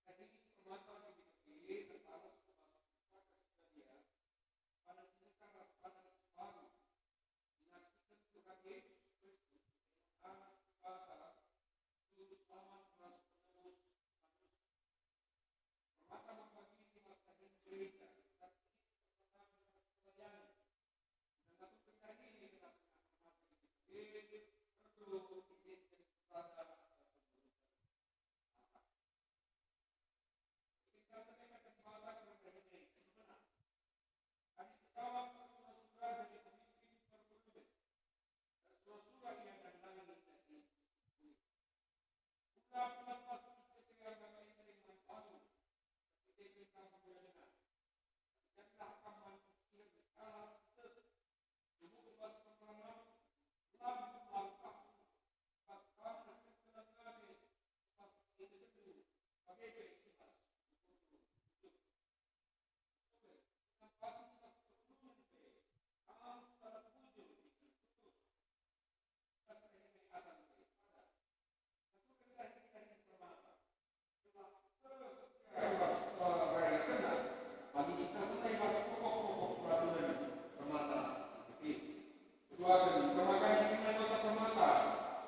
Jadi, permata di B K P terbatas kepada Sakramen Pada cinta ras pada si baru, menyaksikan Tuhan Yesus Kristus, Anak Dibata, Juru Selamat ras Penebus manusia. Permata maka diri maka gereja, tapi permata ras pelayanan. Dan satu perkara ini dalam permata ini perlu identitas pada Keduaken, permakan inti anggota permata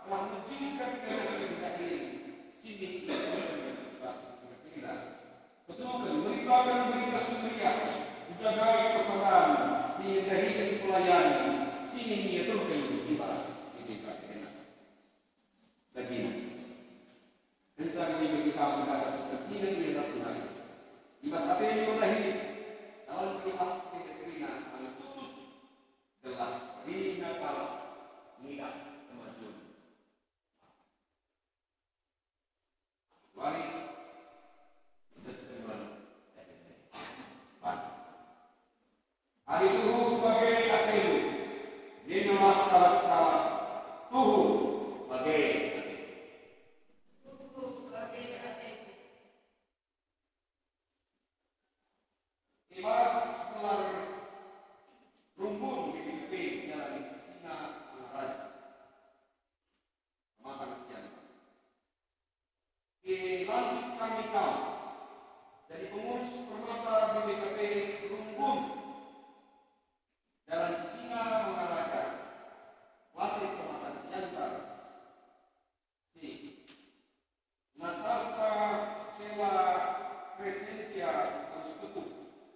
telah menjingkap dengan Israel, sini ia ras kira-kira. Betul, meripaken Berita Si Meriah, menjagai persaudaraan, dingen dahiken pelayanan, sini ia turken i bas kira-kira. Daging. Kenca kami bagi kamu kata sukacita i atas nari. I bas atendu erdahin, dalan kami bas kerina kami tutus, gelah kerina kalak ngidah kemajuan. Wari, kita semua. Adi tuhu bage atendu, ninalah kalak-kalak, tuhu bage atendu. Tuhu bage atendu. I bas gelar rumbun G B K P Jalan Sisingamangaraja. Permata Siantar. Dilantik kami kam jadi pengurus permata G B K P Rumbun Jalan Sisingamangaraja, Klasis Kecamatan Siantar. Si. Natasha Stella Crescentia Arus Ketuh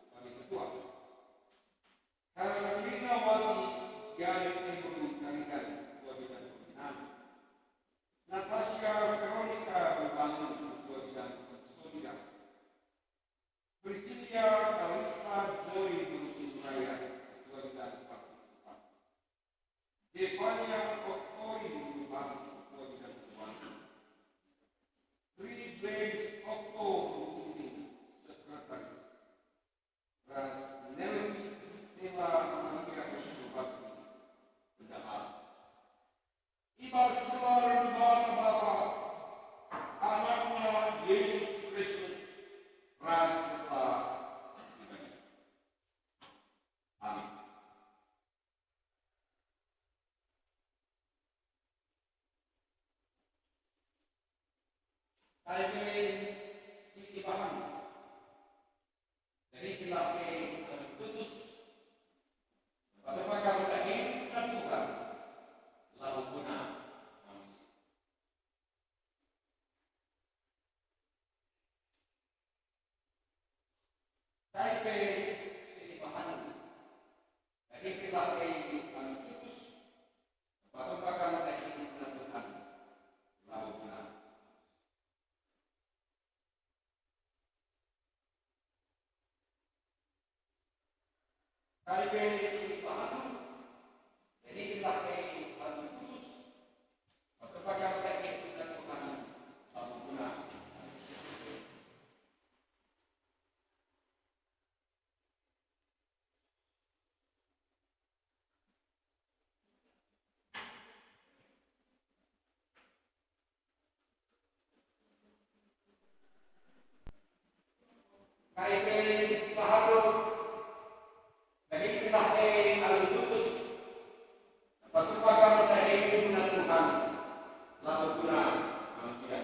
sebagai ketua. Herlina Wati Janet Ibrun Karigan, ketua bidang pembinaan. Natasha Veronica Bebangun, ketua bidang konsolidasi. Priscilia Kalista Joy Guru Sinuraya, ketua bidang partisipasi. Stefania Oktori Guru Bagus, ketua bidang keuangan. Tri Grace Okto Guru Inti, sekretaris. Ras Nelvi Stella Maria Yusuf Bakti, bendahara. I bas gelar Dibata Bapa, Anakna Jesus Kristus, ras Kesah Si Badia. Amin. Kai pe si ibahan? Jadi, kila pe kami tutus, pada pakar daging dan Tuhan, lalu guna manusia. Kai pe si ibahan? Jadi, kila pe kami tutus, pada pakar daging dan Tuhan, lalu guna. Kai pe si ibahandu, jadi kila pe kami tutus, pada pakar daging dan Tuhan, lalu guna. Kai pe si ibahandu, dahikenlah e alu tutus, tempa-tempa kam dahi guna Tuhan, labo guna manusia.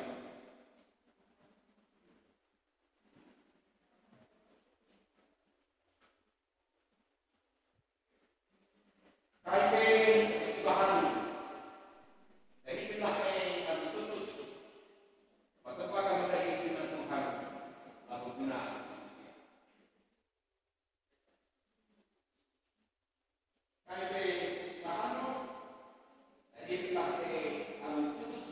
Kai pe si ibahandu, dahikenlah e alu tutus, tempa-tempa kam dahi guna Tuhan, labo guna manusia. Kai pe si ibahandu, dahikenlah e alu tutus,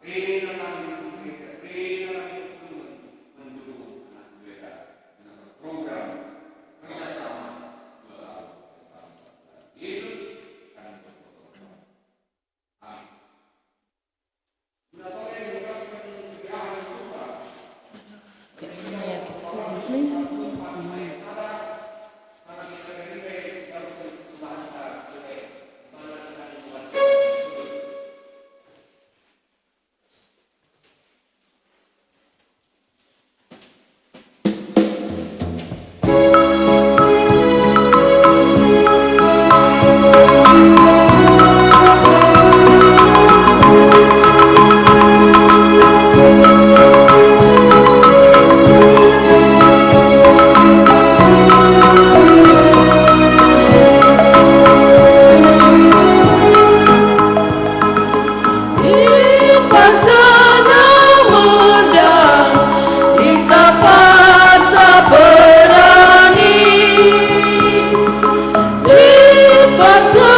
Kerina kami, kerina kami mendukung anak mereka dengan program kerjasama melawan Yesus, kami berdoa. Amin. Dipaksa mendang, dikapasa berani, dipaksa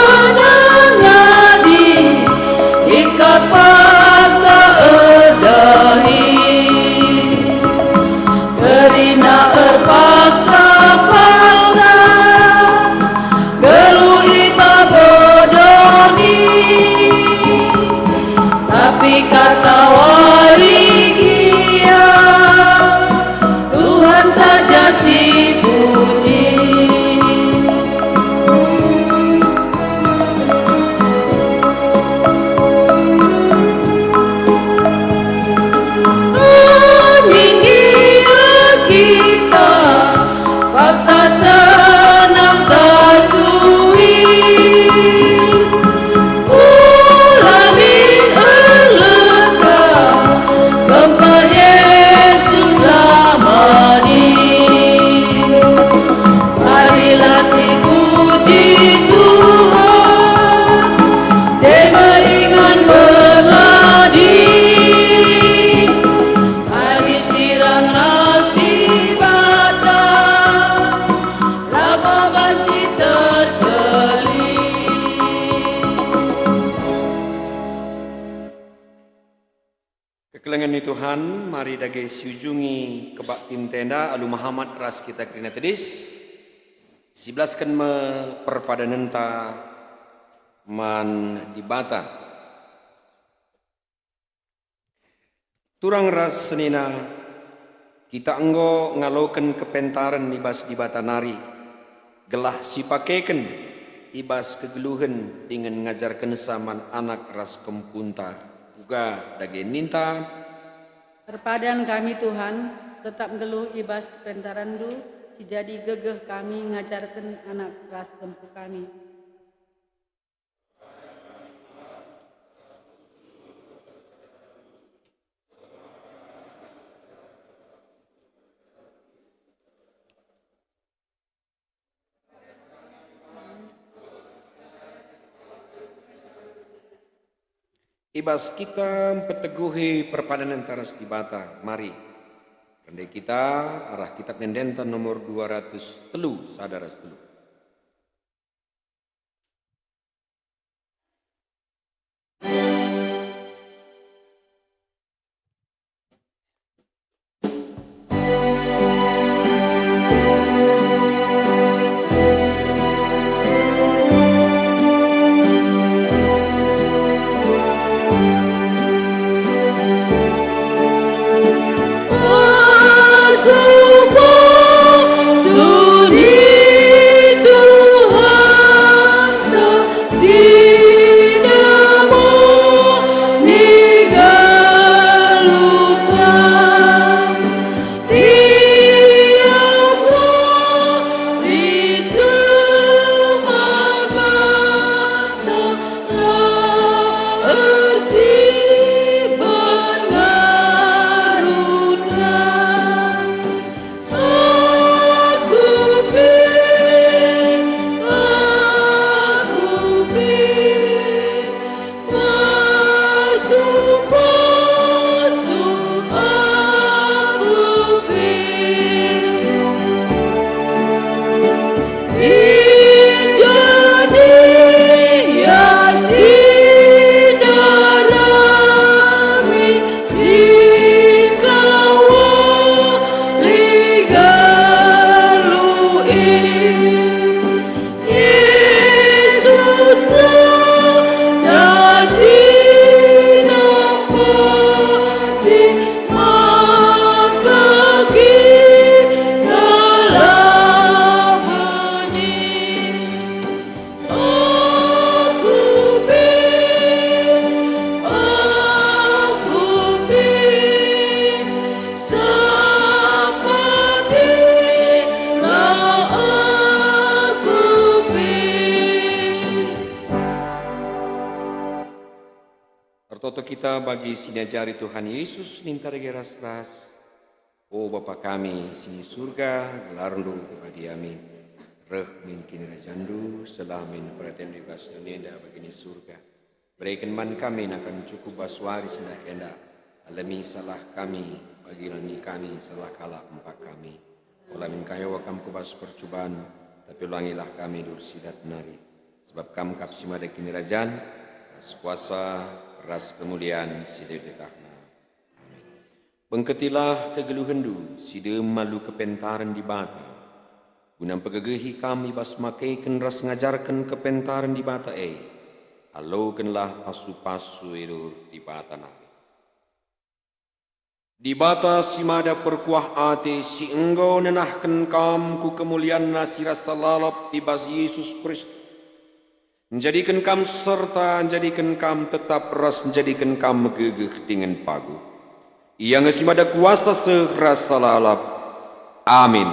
ngadi, dikapasa erdahi. Kerina erpaksa-paksa, geluh ibabo doni. Tapi katawari gia, Tuhan saja si puji. Ninggi kita, paksa senang tasui. Ulami eleka, kempak Yesus lamani. Marilah si puji Tuhan, tema ingan berladi. Adi sirang ras Dibata, labo banci terkelin. Kekelengen ni Tuhan, mari dage siujungi kebaktin enda alu mehamat ras kita kerina tedis. Sibelasken me perpadanenta man Dibata. Turang ras senina, kita enggo ngaloken kepentaren i bas Dibata nari, gelah sipakeken i bas kegeluhen dingen ngajarkenNa man anak ras kempunta. Uga dage ninta, "Erpadan kami, Tuhan, tetap nggeluh i bas kepentarenNdu, si jadi gegeh kami ngajarken anak ras kempu kami." I bas kita mpeteguhi perpadanenta ras Dibata, mari rende kita arah Kitab Ende-enden nomor dua ratus telu, sada ras telu. Kita bagi si niajari Tuhan Yesus ninta dage ras-ras. O Bapa kami si i Surga, gelarNdu kepadiami. Reh min kinirajanNdu, seh min peratenNdu i bas doni enda bagi i Surga. Bereken man kami nakan cukup bas wari sendah enda. Alemi salah kami, bagi nalemi kami salah kalak empak kami. Ola min kami ola Kam ku bas percuban, tapi ulangilah kami diberu si dat nari. Sebab Kam kap si mada kinirajan, ras kuasa, ras kemulian si dekahna. Amin. Bengketilah kegeluhenndu si dem alu kepentaren Dibata, guna mpegegehi kam i bas makeken ras ngajarken kepentaren Dibata e. Alokenlah pasu-pasu i bas Dibata nari. Dibata si mada perkuah ate si enggo nenahken kam ku kemulianNa si rasa lalap i bas Jesus Kristus. Njadiken kam serta njadiken kam tetap ras njadiken kam megegeh dingen paguh. Ia nge si mada kuasa seh ras lalap. Amin.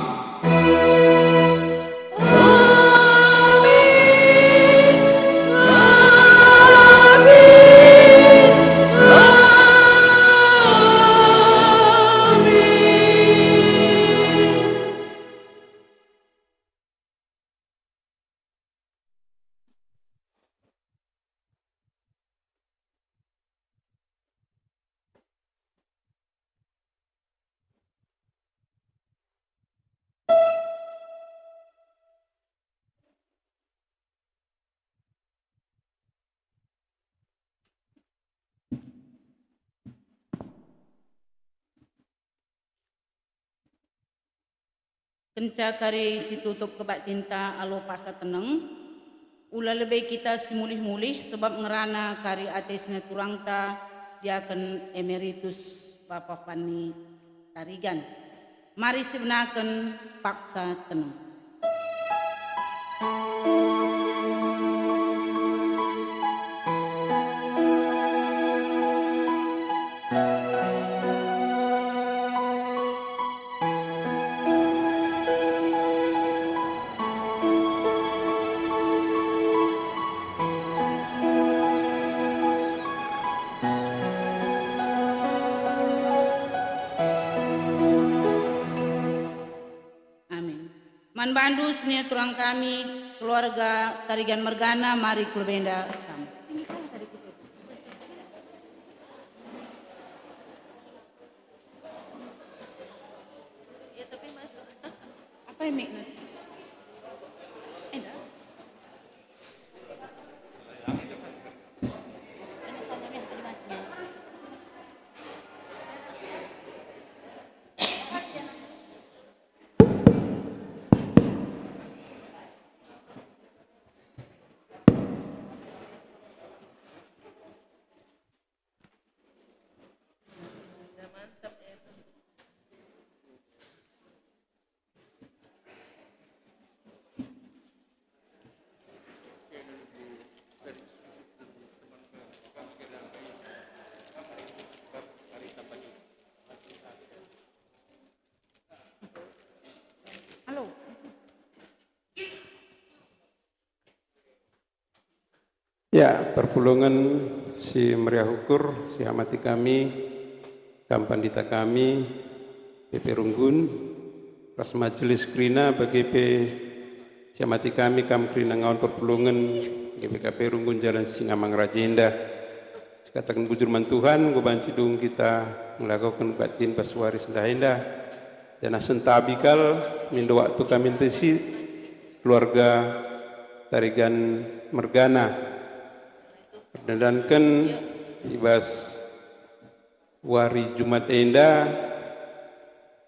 Kenca kari si tutup kebaktinta alu paksa teneng, ula lebe kita si mulih-mulih, sebab ngerana kari ate si naturangta Diaken Emeritus Bapa Fanny Tarigan. Mari sibenaken paksa teneng. Amin. Man bandu senina turang kami, keluarga Tarigan mergana, mari ku lebe enda kam. Apa yang mic nanti? Enda. Halo. Ya, perpulungen si meriah ukur, si amati kami, kam pandita kami, P P Runggun, ras majelis kerina bage pe si amati kami, kam kerina ngawan perpulungen G B K P Runggun Jalan Singamang Raja enda. Sikataken bujur man Tuhan, enggo banci dung kita ngelakoken kebaktin bas wari sendah enda, janah sentabi kal mindo waktu kami ntesi keluarga Tarigan mergana. Erdandanken i bas wari Jumat enda,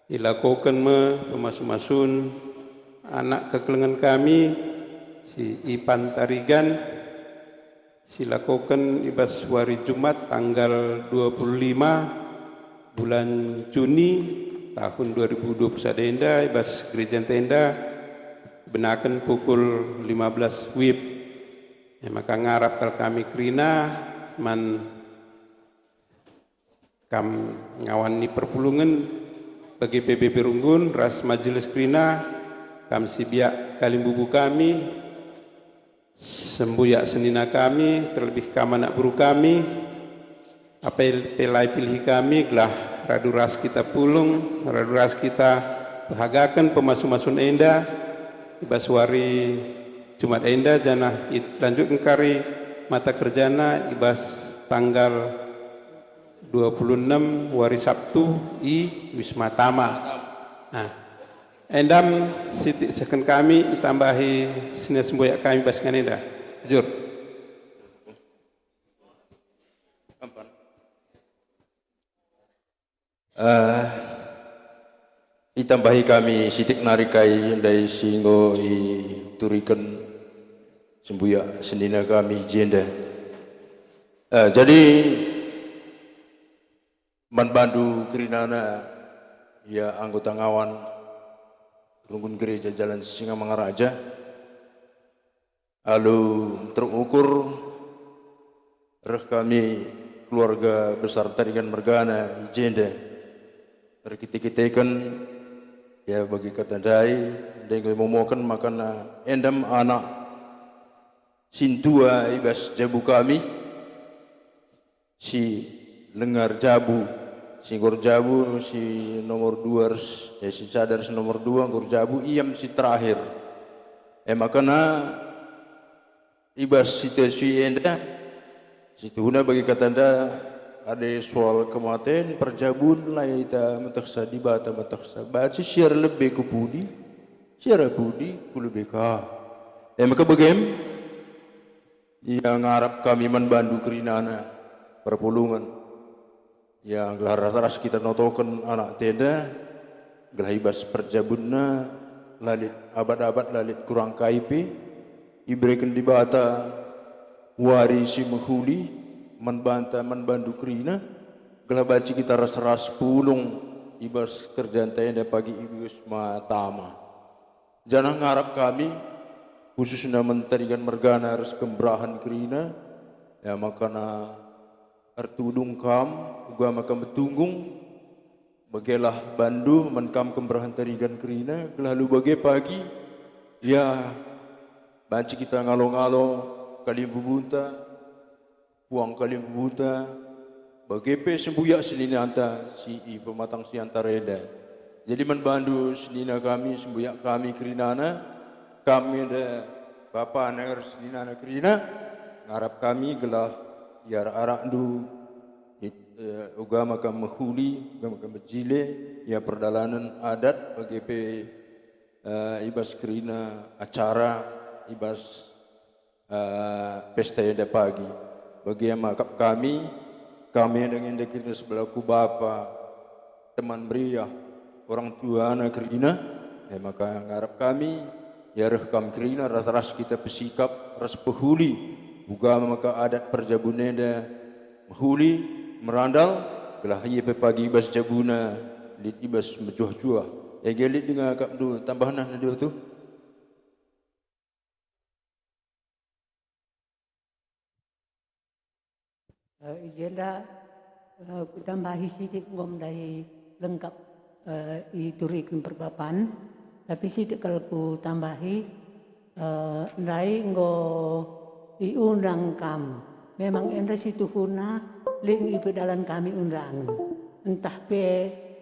ilakoken me pemasu-masun anak kekelengen kami, si Ipan Tarigan, si ilakoken i bas wari Jumat tanggal dua puluh lima bulan Juni tahun dua ribu dua puluh sada enda i bas gereja ntenda, benaken pukul lima belas wib. E maka ngarap kal kami kerina man kam ngawan ni perpulungen bagi P B P Runggun ras majelis kerina, kam si biak kalimbubu kami, sembuyak senina kami, terlebih kam anak beru kami, Apel pe la ipilihi kami gelah radu ras kita pulung, radu ras kita pehagaken pemasu-masun enda i bas wari Jumat enda, janah ilanjutken kari mata kerjana i bas tanggal dua puluh enem wari Sabtu i Wisma Tama. Nah, endam sitik sehken kami itambahi senina sembuyak kami bas ingan enda. Jur. Eh, itambahi kami sitik nari kai ndai si enggo ituriken sembuyak senina kami i jenda. Eh, jadi, man bandu kerinana, ia anggota ngawan runggun gereja Jalan Singamangaraja, alu terukur reh kami keluarga besar Taringan mergana i jenda. Erkite-kiteken, ya, bagi kata ndai, ndai enggo imomoken makana endam anak sintua i bas jabu kami, si lenga erjabu, si enggo erjabu, si nomor dua ras, eh, si sada ras nomor dua enggo erjabu, ia me si terakhir. E makana i bas situasi enda, situhuna bagi kata enda, adi soal kematen, perjabun la ita metehsa, Dibata metehsa. Banci si erlebe ku pudi, si erpudi ku lebe ka. E maka bagem, ia ngarap kami man bandu kerinana perpulungen. Ya, gelah ras-ras kita notoken anak enda, gelah i bas perjabunna la lit abat-abat, la lit kurang kai pe, ibereken Dibata wari si mehuli man banta, man bandu kerina, gelah banci kita ras-ras pulung i bas kerjanta enda pagi i Wisma Tama. Janah ngarap kami, khususna man Taringan mergana ras kemberahen kerina, ya, makana ertudung kam, uga maka metunggung, bagelah bandu man kam kemberahen Taringan kerina, gelah alu bage pagi, ya, banci kita ngalo-ngalo kalimbubunta, puang kalimbubunta, bage pe sembuyak seninanta si i pematang siantar enda. Jadi man bandu senina kami, sembuyak kami kerinana, kami enda bapana ras seninana kerina, ngarap kami gelah iarak-arakndu, eh, uga maka mehuli, uga maka mejile, ia perdalanen adat, bage pe, eh, i bas kerina acara, i bas eh, pesta enda pagi. Bage akap kami, kami enda nge kerina sebelaku bapa, teman meriah, orang tuana kerina, e maka ngarap kami, ia reh kam kerina ras-ras kita pesikap ras pehuli, uga maka adat perjabun enda mehuli, merandal, gelah ia pe pagi i bas jabuna lit i bas mejuah-juah. Ege lit denga akapndu tambahna nadi tu? Eh, i jenda, eh, kutambahi sitik, enggo ndai lengkap, eh, ituriken perbapan, tapi sitik kal kutambahi, eh, ndai enggo iundang kam. Memang enda situhuna lit nge ipedalan kami undangen. Ntah pe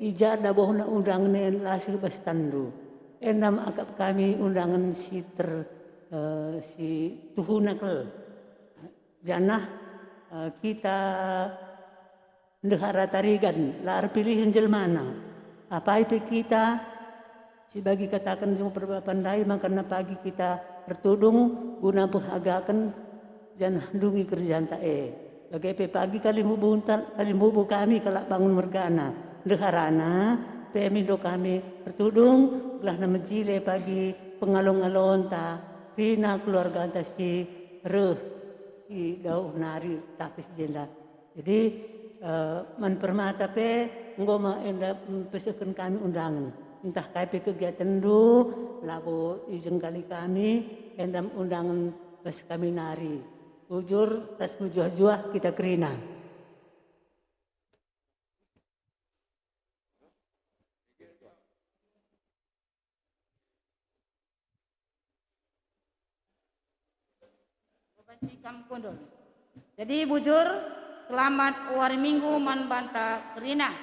i ja dabuhna undangen e la seh bas tanndu. Enda me akap kami undangen si ter-, eh, si tuhuna kal. Janah, eh, kita ndehara Taringan, la erpilihen jelmana. Apai pe kita, si bagi kataken jung perbapan ndai, makana pagi kita ertudung guna pehagaken janah ndungi kerjanta e. Bage pe pagi kalimbubunta, kalimbubu kami kalak bangun mergana. Ndeharana pe mindo kami ertudung, gelahna mejile pagi pengalo-ngalonta, kerina keluarganta si reh i dauh nari tapis jenda. Jadi, eh, man permata pe enggo me enda, mm, pesehken kami undangen. Ntah kai pe kegiatenndu, labo ijengkali kami, enda undangen bas kami nari. Bujur ras mejuah-juah kita kerina. Banci kam kundul. Jadi bujur, Selamat wari Minggu man banta kerina.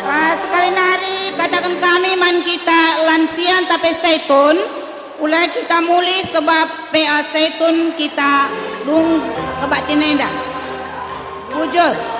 Ah, sekali nari kataken kami man kita lansia ntape Saitun, ula kita mulih sebab P A Saitun kita dung kebaktin enda. Bujur.